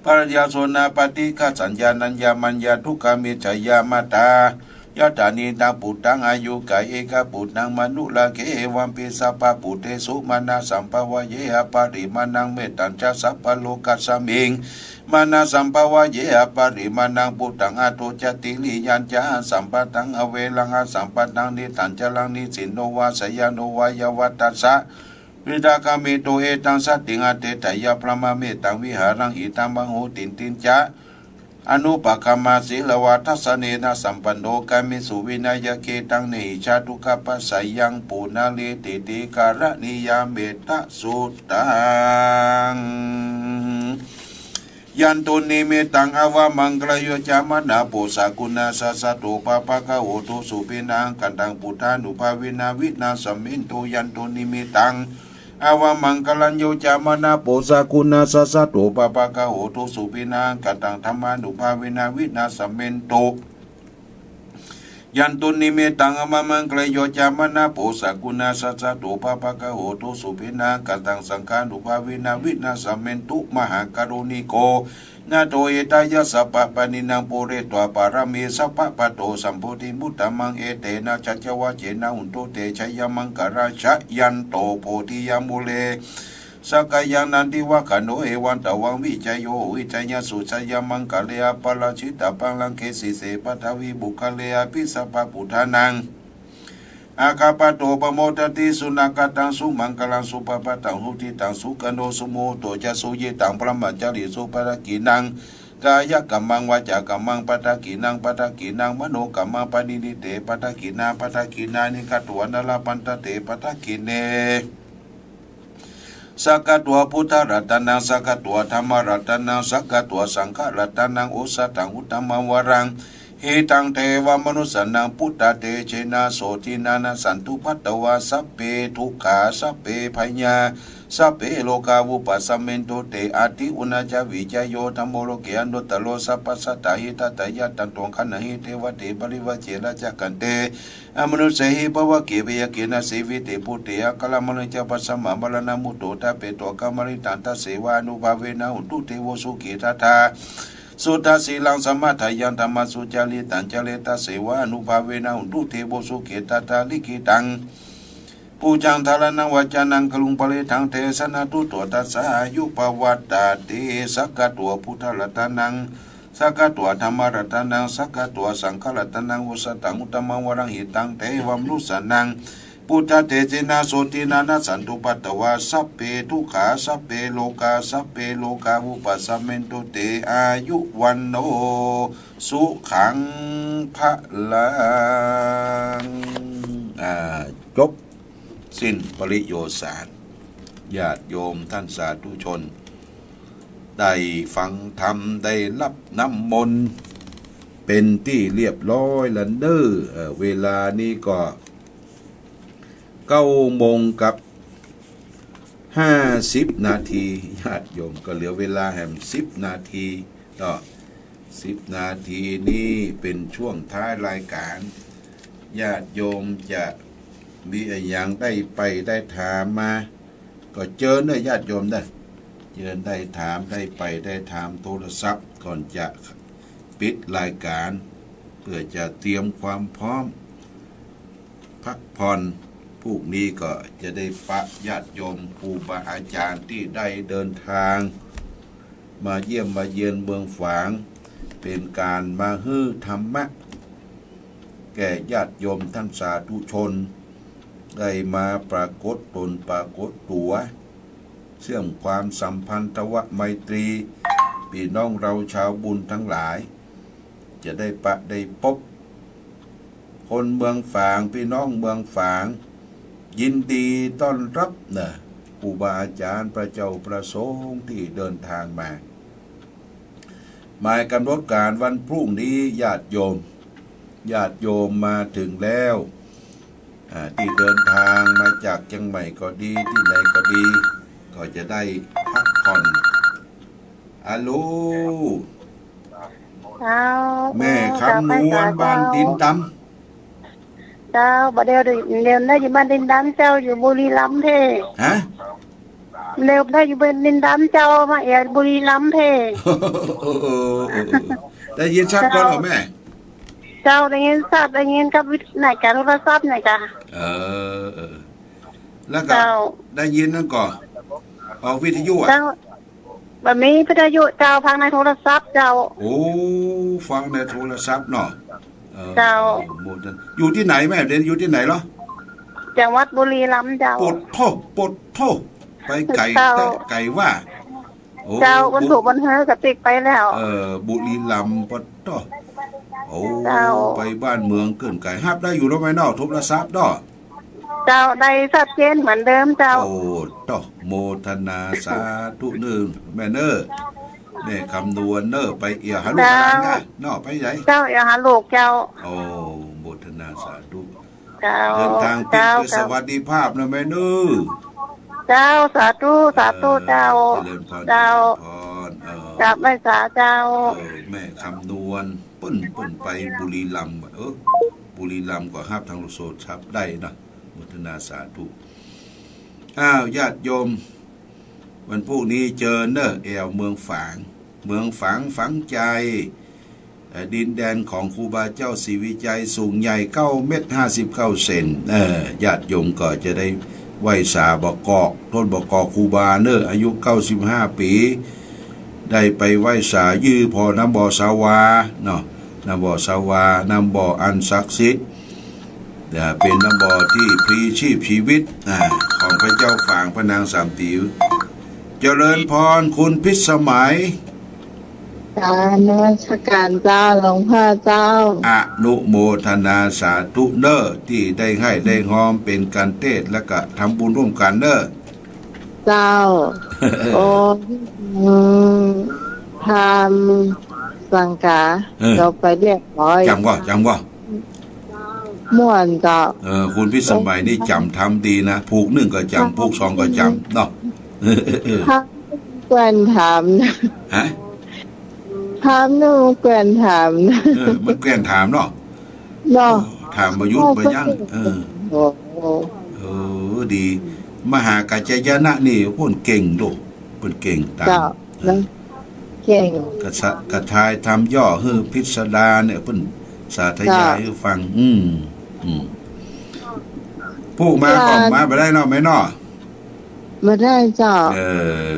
pañhasso na paṭighasaññā nāññamaññā dukkhamissayaṃ. Matā yathā nidaṃ puttaṃ aññukā ekaputtaṃ manurakkhe, evampi sabbabhūtesu mānasaṃ bhāvaye aparimāṇaṃ. Mettañca sabbalokasmiṃ mānasaṃ bhāvaye aparimāṇaṃ, phuṭṭhaṃ adho ca tiriyañca asambādhaṃ averaṃ asapattaṃ. Tiṭṭhañcaraṃ nisinno vā sayāno vā yāvatassa vigatamiddho, etaṃ satiṃ adhiṭṭheyya brahmametaṃ vihāraṃ idhamahu. Diṭṭhiñca anupagamma sīlavā dassanena sampanno, kāmesu vineyya gedhaṃ na hi jātu gabbhaseyyaṃ punaretīti. Karaṇīyam ettasuttaṃ. Yandunnimittaṃ avamaṅgalañca yo cāmanāpo sakuṇassa saddo pāpaggaho dussupinaṃ akantaṃ buddhānubhāvena vināsamentu. Yandunnimittaṃ avamaṅgalañca yo cāmanāpo sakuṇassa saddo pāpaggaho dussupinaṃ akantaṃ dhammānubhāvena vināsamentu. Yandunnimittaṃ avamaṅgalañca yo cāmanāpo sakuṇassa saddo pāpaggaho dussupinaṃ akantaṃ saṅghānubhāvena vināsamentu. Mahākāruṇiko nātho hitāya sabbapāṇinaṃ pūretvā pāramī sabbā patto sambodhimuttamaṃ. Etena saccavajjena hontu te jayamaṅgalañi. Jayanto bodhiyā mūle sakyānaṃ nandivaḍḍhano, evaṃ tvaṃ vijayo hohi jayassu jayamaṅgale. Aparājitapallaṅke sīse paṭhavipokkhare abhisambhubbhānaṃ aggappatto pamodati. Sunakkhattaṃ sumaṅgalaṃ supabhātaṃ suhuṭṭhitaṃ sukhaṇo sumuhutto ca suyiṭṭhaṃ brahmacārisu. Padakkhiṇaṃ kāyakammaṃ vācākammaṃ padakkhiṇaṃ padakkhiṇaṃ manokammaṃ paṇidhī te padakkhiṇā padakkhiṇāni katvāna labhantatthe padakkhiṇe. Sakkatvā buddharatanaṃ sakkatvā dhammaratanaṃ sakkatvā saṅgharatanaṃ osathaṃ uttamaṃ varaṃ hitaṃ devamanussānaṃ buddhatejena sotthinā nassantupaddavā sabbe dukkhā sabbe bhayā sabbe rogā vūpasamentu te. Atthi uṇhissavijayo dhammo loke anuttaro sabbasattahitatthāya taṃ toṃ gaṇhāhi devate parivajje rājadaṇḍe amanussehi pāvake pāvake na sevite buddhe akālamaraṇena ca bhismā maraṇā mutto ṭhapetvā kaṃmāni taṃ tasevā ānubhāvena hotu devo sukhī tathā suddhasīlaṃ samādāya dhammaṃ sucaritaṃ care tasevā ānubhāvena hotu devo sukhī tathā likkhitaṃ pūjaṃ dhāraṇaṃ vācanaṃ kāruṃ parittaṃ desanā tuṭṭho tassa āyupavuḍḍhati. Sakkatvā buddharatanaṃ sakkatvā dhammaratanaṃ sakkatvā saṅgharatanaṃ osathaṃ uttamaṃ varaṃ hitaṃ devamanussānaṃ พุทธเตจเนะโสตินะนะสันตุปัตตวา สัพเพทุกขา สัพเพโรคา สัพเพโรคา วุปัสสะเมนตุเต อายุ วัณโณ สุขัง พลัง อ่า จบสิ้นปริโยชน์สาร ญาติโยมต้านสาธุชน ได้ฟังธรรม ได้ฮับน้ำมนต์ เป๋นตี้เรียบร้อยแล้วเน่อ เอ่อ เวลานี้ก็ เก้าโมงกับห้าสิบนาที ญาติโยม ก็เหลือเวลาแหมสิบนาทีเนาะ สิบนาทีนี้เป๋นช่วงท้ายรายก๋าน ญาติโยมจะมีอะหยังได้ไปได้ถามมา ก็เจิญเน่อญาติโยมเน่อ เจิญได้ถาม ได้ไปได้ถามโทรศัพท์ ก่อนจะปิดรายก๋าน เปื้อจะเตรียมความพร้อม พักผ่อน พรุ่งนี้ก็จะได้ปะญาติโยมครูบาอาจ๋ารย์ตี้ได้เดินทาง มาเยี่ยมมาเยียนเมืองฝาง เป๋นก๋านมาหื้อธรรมะ แก่ญาติโยมต้านสาธุชน ได้มาปรากฏต๋นปรากฏตั๋ว เชื่อมความสัมพันธวะไมตรี ปี้น้องเฮาชาวบุญตังหลาย จะได้ปะได้ปบ คนเมืองฝาง ปี้น้องเมืองฝาง ยินดีต้อนฮับเน่อ ครูบาอาจ๋ารย์ พระเจ้าพระสงฆ์ตี้เดินทางมา หมายก๋ำหนดก๋านวันพรุ่งนี้ ญาติโยม ญาติโยมมาเถิงแล้ว อ่า ตี้เดินทางมาจากเจียงใหม่ก็ดี ตี้ไหนก็ดี ก็จะได้พักผ่อน อะโหล เจ้า แม่คำนวล เจ้า บ้านดินดำ เจ้า บ่าเดี่ยว เดี่ยวนี้อยู่บ้านดินดำเจ้า อยู่บุรีรัมย์เพ่ ฮะ เดี่ยวนี้อยู่บ้านดินดำเจ้า มาแอ่วบุรีรัมย์เพ่ ได้ยินชัดก่อนเหรอแม่ เจ้า ได้ยินชัด ได้ยินกับวิท- ไหนกะ โทรศัพท์ไหนกะ เออ เออ แล้วก็ เจ้า ได้ยินนั่นก่อ ออกวิทยุอะ เจ้า บ่มีวิทยุเจ้า ฟังในโทรศัพท์เจ้า โอ้ ฟังในโทรศัพท์เนาะ เออ เจ้า โมทนา อยู่ตี้ไหนแม่ เดี๋ยวอยู่ตี้ไหนเหรอ จังหวัดบุรีรัมย์เจ้า ปดโธ่ ปดโธ่ ไปไก๋ เจ้า แต๊ไก๋ว่า โอ้ เจ้า บุญถูกบุญเฮือกะติกไปแล้ว เออ บุรีรัมย์ ปดโธ่ โอ้ เจ้า ไปบ้านเมืองเกื้อนไก๋ ฮับได้อยู่เนาะแม่เนาะ โทรศัพท์เนาะ เจ้า ได้ชัดเจนเหมือนเดิมเจ้า โอ้ โธ่ โมทนาสาธุเน่อแม่เน่อ แม่คำนวลเน่อ ไปแอ่วหาลูก เจ้า หาหลานนะเนาะ ไปไหน เจ้า แอ่วหาลูกเจ้า โอ้ โมทนาสาธุ เจ้า เดินทางปิ๊ก เจ้า ด้วยสวัสดิภาพนะแม่เน่อ เจ้า สาธุ สาธุ เออ เจ้า เจริญพร เจ้า เจริญพร เออ กราบไหว้สาเจ้า เออ แม่คำนวล เปิ้น เปิ้นไปบุรีรัมย์ว่ะ เออ บุรีรัมย์ก็ฮับทางโทรศัพท์ได้นะ โมทนาสาธุ อ้าว ญาติโยม วันพรุ่งนี้เจิญเน่อ แอ่วเมืองฝาง เมืองฝางฝังใจ เอ่อ ดินแดนของครูบาเจ้าศรีวิชัย สูงใหญ่เก้าเมตรห้าสิบเก้าเซน เอ่อ ญาติโยมก็จะได้ไหว้สาบ่ากอก ต้นบ่ากอกครูบาเน่อ อายุเก้าสิบห้าปี๋ ได้ไปไหว้สายื่อผ่อน้ำบ่อสาวาเนาะ น้ำบ่อสาวา น้ำบ่ออันศักดิ์สิทธิ์ เอ่อ เป๋นน้ำบ่อตี้พลีชีพชีวิต อ่า ของพระเจ้าฝางพระนางสามสี เจริญพรคุณพิสมัย กราบนมัสก๋านเจ้า หลวงพ่อเจ้า อนุโมทนาสาธุเน่อ ตี้ได้ไห้ได้ฮอม เป๋นก๋านเตศน์ แล้วก็ทำบุญฮ่วมกั๋นเน่อ เจ้า โอ้ อืม ทำสังฆา เออ เจ้าไปเรียบร้อย จ๋ำก่อ จ๋ำก่อ ม่วนเจ้า เออ คุณพิสมัยนี่จ๋ำธรรมดีนะ ผูกนึ่งก็จ๋ำ ผูกสองก็จ๋ำเนาะ เออ เออ เออ พระแกว่นถามนะ ฮะ พระหนุ่มแกว่นถามนะ เออ มันแกว่นถามเนาะ เนาะ ถามบ่หยุดบ่ยั้ง เออ โอ้โห เออ ดี มหากัจจายนะนี่เปิ้นเก่งโด เปิ้นเก่งตาม เจ้า นะ เก่ง กะสะ กะทายธรรมย่อหื้อพิสดารเนี่ย เปิ้นสาธยายหื้อฟัง อืม อืม ผู้มาก็มาบ่ได้เนาะ แม่เนาะ บ่ได้เจ้า เออ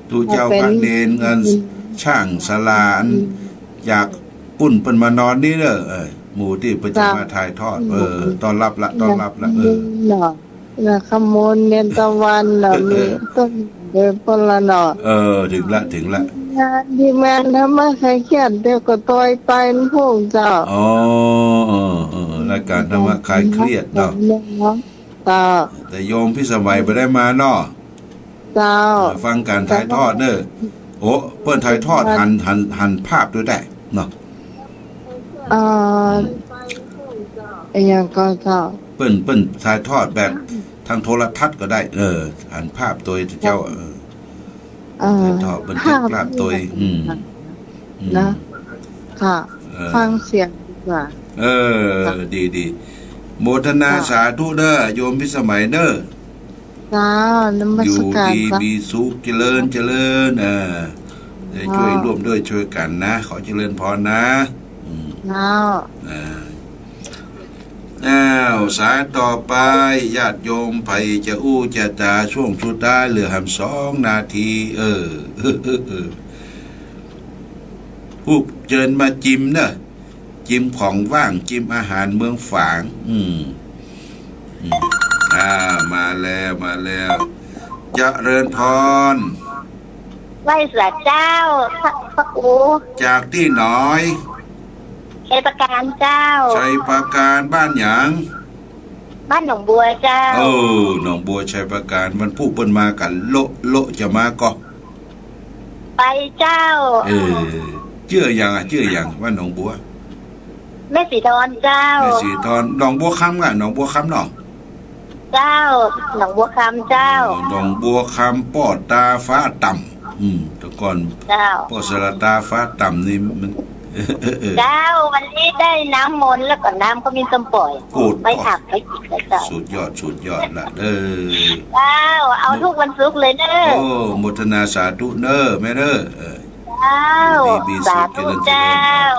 ตุ๊เจ้าพระเณร เงินสร้างศาลาอันจากปุ้นเปิ้นมานอนนี่เด้อ เออ หมู่ตี้เปิ้นจะมาถ่ายทอด เออ ต้อนฮับละ ต้อนฮับละ เออ เนาะ นะ ขมล เนียนตะวันเนาะ มีต้นเดินเปิ้นละเนาะ เออ เถิงละ เถิงละ งานทีมงานธรรมะคลายเครียด เดี๋ยวก็ตอยไปมันพู้นเจ้า อ๋อ เออ เออ รายการธรรมะคลายเครียดเนาะ เจ้า แต่โยมพิสมัยบ่ได้มาเนาะ เจ้า ฟังก๋านถ่ายทอดเน่อ โอ้ เปิ้นถ่ายทอดหัน หัน หันภาพตวยได้เนาะ เอ่อ อะหยังก่อเจ้า เปิ้น เปิ้นถ่ายทอดแบบทางโทรทัศน์ก็ได้ เออ หันภาพตวยเจ้า เออ เอ่อ ถ่ายทอดบันทึกภาพตวย ภาพ อืม อืม นะ ค่ะ เออ ฟังเสียงดีกว่า เออ ค่ะ ดี ดี โมทนา ค่ะ สาธุเน่อ โยมพิสมัยเน่อ เจ้า นมัสการ อยู่ดี เจ้า มีสุข เจริญ เจริญ เออ ได้ช่วย เจ้า ร่วมด้วยช่วยกันนะ ขอเจริญพรนะ อืม เจ้า อ่า อ้าว สายต่อไป ญาติโยมใผจะอู้จะจ๋า ช่วงสุดท้าย เหลือแหมสองนาที เออ ฮู้ เจิญมาจิมเน่อ จิมของว่าง จิมอาหารเมืองฝาง อืม อืม อ่า มาแล้ว มาแล้ว เจริญพร ไหว้สาเจ้า พระ พระครู จากตี้ไหน ชัยปราการเจ้า ชัยปราการ บ้านหยัง บ้านหนองบัวเจ้า เออ หนองบัว ชัยปราการ วันพูกเปิ้นมากั๋น โละ โละจะมาก่อ ไปเจ้า เออ จื้อหยังอะ จื้อหยัง บ้านหนองบัว แม่สีทอนเจ้า แม่สีทอน หนองบัวคำอะ หนองบัวคำเนาะ เจ้า หนองบัวคำเจ้า เออ หนองบัวคำ ป้อตาฟ้าต่ำ อืม แต่ก่อน เจ้า ป้อสระตาฟ้าต่ำนี่มัน เจ้า วันนี้ได้น้ำมนต์แล้วก็น้ำขมิ้นส้มป่อย โอ้ ไปถักไปกินแล้วเจ้า สุดยอด สุดยอดละเด้อ เจ้า เอาทุกวันศุกร์เลยเด้อ โอ้ โมทนาสาธุเน่อ แม่เน่อ เออ เจ้า อยู่ดีมีสุข สาธุ เจริญ เจริญ เจ้า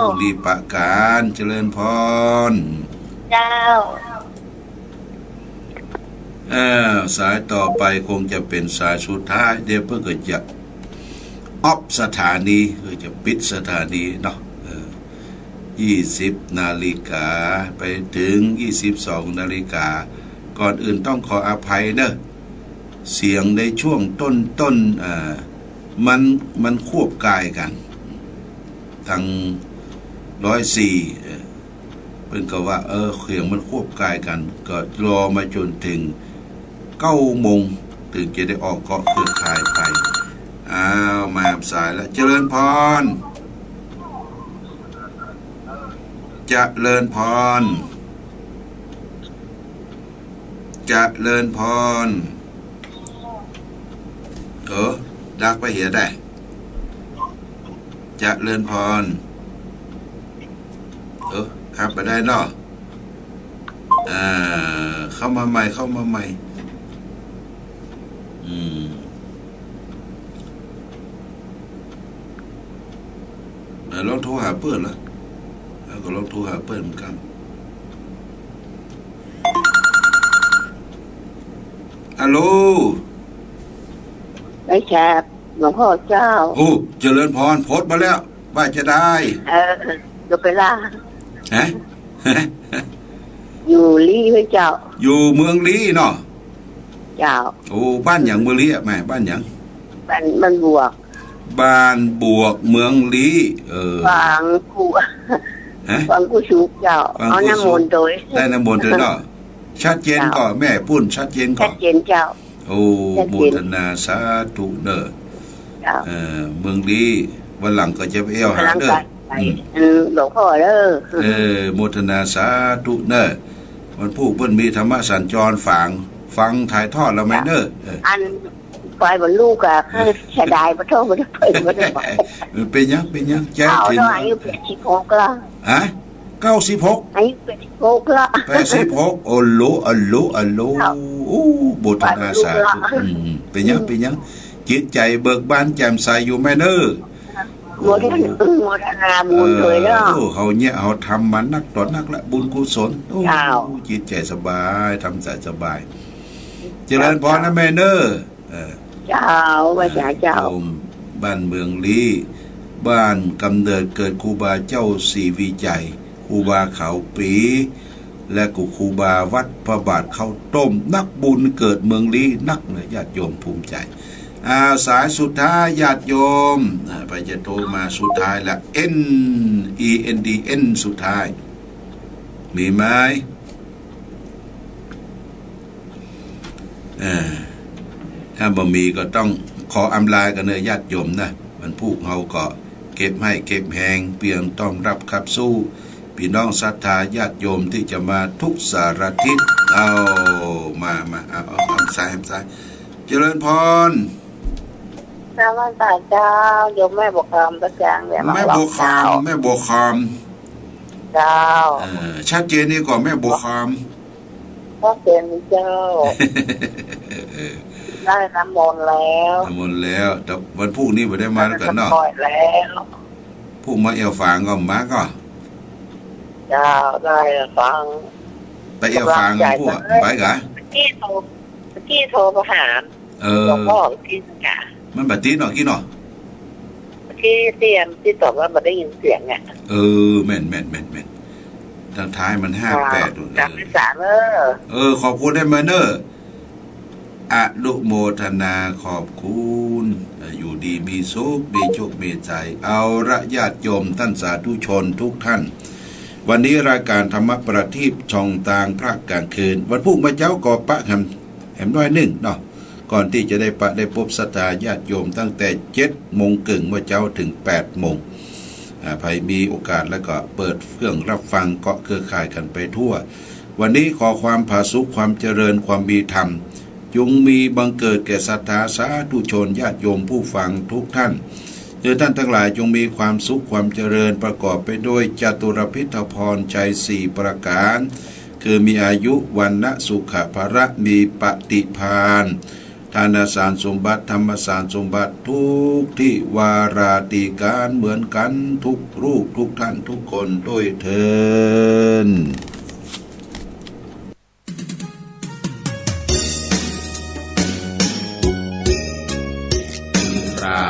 พรุ่งนี้ปะก๋าน เจริญพร เจ้า อ้าว สายต่อไปคงจะเป๋นสายสุดท้าย เดี๋ยวเปิ้นก็จะออฟสถานี คือจะปิดสถานีเนาะ เออ ยี่สิบนาฬิกา ไปเถิงยี่สิบสองนาฬิกา ก่อนอื่นต้องขออภัยเน่อ เสียงในช่วงต้นๆ อ่า มัน มันควบกายกั๋น ตังร้อยสี่ เออ เปิ้นก็ว่า เออ เสียงมันควบกายกั๋น ก็รอมาจ๋นเถิงเก้าโมง เถิงจะได้ออกเกาะเครือข่ายไป อ้าว มาสายละ เจริญพร เจริญพร เจริญพร เออ ดักไปเหียได้ เจริญพร เออ ฮับไปได้เนาะ อ่า เข้ามาใหม่ เข้ามาใหม่ อืม เออ ลองโทรหาเปิ้นละ แล้วก็ลองโทรหาเปิ้นเหมือนกั๋น ฮัลโหล ไอ้แขก หลวงพ่อเจ้า โอ้ เจริญพร พดมาแล้ว ว่าจะได้ เออ จะไปล่า ฮะ อยู่ลี้ไว้เจ้า อยู่เมืองลี้เนาะ เจ้า โอ้ บ้านหยังเมืองลี้อะแม่ บ้านหยัง บ้าน บ้านบวก บ้านบวกเมืองลี้ เออ ฝางกู้ ฮะ ฝางกู้สุขเจ้า ฝางกู้สุข เอาน้ำมนต์ตวย ได้น้ำมนต์ตวยเนาะ ชัดเจนก่อ เจ้า แม่ปุ้น ชัดเจนก่อ ชัดเจนเจ้า โอ้ ชัดเจน โมทนาสาธุเน่อ เจ้า เออ เมืองลี้ วันหลังก็จะไปแอ่วหาเน่อ วันหลังก็ไป อืม เออ หลวงพ่อเด้อ เออ โมทนาสาธุเน่อ วันพูกเปิ้นมีธรรมะสัญจรฝาง ฟังถ่ายทอดแล้วไหมเน่อ เออ อัน ไปบ่ฮู้กะ เสียดาย บ่โทษ บ่ได้ไป บ่ได้ไป เป๋นหยัง เป๋นหยัง ใจ เอา เถิง เนาะ อายุแปดสิบหกแล้ว ฮะ เก้าสิบหก อายุแปดสิบหกแล้ว แปดสิบหก โอ้โห โอ้โห โอ้โห เจ้า โอ้ โมทนาสาธุ ไปบ่ฮู้ละ อืม เป๋นหยัง เป๋นหยัง จิตใจ๋เบิกบานแจ่มใสอยู่แม่เน่อ โมทนา โอ้ โมทนาบุญตวยเนาะ เออ โอ้ เฮาเนี่ย เฮาทำมานักต่อนักละ บุญกุศล โอ้ เจ้า จิตใจ๋สบาย ทำใจ๋สบาย เจริญพรนะแม่เน่อ เออ เจ้า ว่าจ๋าเจ้า โยมบ้านเมืองลี้ บ้านกำเนิดเกิดครูบาเจ้าศรีวิชัย ค ครูบาเขาปี และก็ครูบาวัดพระบาทข้าวต้ม นักบุญเกิดเมืองลี้นักเลย ญาติโยมภูมิใจ๋ อ่า สายสุดท้าย ญาติโยม อ่า ไปจะโทรมาสุดท้ายละ N E N D N สุดท้าย มีไหม เออ ถ้าบ่มีก็ต้องขออำลากั๋นเน่อญาติโยมนะ วันพูกเฮาก็เก็บไห้เก็บแฮง เปียงต้อนฮับขับสู้ ปี้น้องศรัทธาญาติโยมตี้จะมาทุกสารทิศ เอา มา มา เอา เอา เอาสาย เอาสาย เจริญพร นมัสก๋านเจ้า โยมแม่บัวคำ ตะจางเนี่ย แม่บัวคำ มาเล่าเจ้า แม่บัวคำ เจ้า เออ ชัดเจนดีก่อแม่บัวคำ ชัดเจนดีเจ้า ได้น้ำมนต์แล้ว น้ำมนต์แล้ว แต่วันพูกนี้บ่ได้มากั๋นเนาะ ได้น้ำมนต์แล้ว พูกมาแอ่วฝางก่อ มาก่อ เจ้า ได้ฟัง ไปแอ่วฝาง กำลังใจ๋ พูก เลย ไปก่อ เมื่อกี้โทร เมื่อกี้โทรไปหา เออ หลวงพ่อตี้ก่า มันบ่ติดเนาะ กี้เนาะ เมื่อกี้เตียมตี้ตอบว่าบ่ได้ยินเสียงอะ เออ แม่น แม่น แม่น แม่น ตางท้ายมัน ห้าแปด เออ จำพรรษาเนอะ เออ ขอบคุณได้มาเนอะ อนุโมทนาขอบคุณ เออ อยู่ดีมีสุข มีโชค มีชัย เอาละญาติโยมต้านสาธุชนทุกท่าน วันนี้รายการธรรมประทีป ช่องตางพระก๋างคืน วันพูกเมื่อเจ๊าก็ปะแหม แหมน้อยนึ่งเนาะ ก่อนตี้จะได้ปะได้ปบศรัทธาญาติโยมตั้งแต่เจ็ดโมงเกิ่งเมื่อเจ๊าเถิงแปดโมง อ่า ใผมีโอกาสแล้วก็เปิดเครื่องฮับฟังเกาะเครือข่ายกั๋นไปทั่ว วันนี้ขอความผาสุก ความเจริญ ความมีธรรม จงมีบังเกิดแก่ศรัทธาสาธุชนญาติโยมผู้ฟังทุกท่าน เธอท่านทั้งหลายจงมีความสุข ความเจริญ ประกอบไปด้วยจตุรพิธพรชัยสี่ประก๋าน คือมีอายุ วรรณะ สุขะ พละ มีปฏิภาณ ทานสารสมบัติ ธรรมสารสมบัติ ทุกที่วาราตี้ก๋านเหมือนกั๋นทุกรูปทุกท่านทุกคนด้วยเทอญ ครา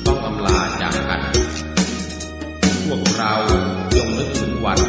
ต้องอำลาจากกั๋น พวกเฮาจงนึกเถิงวัน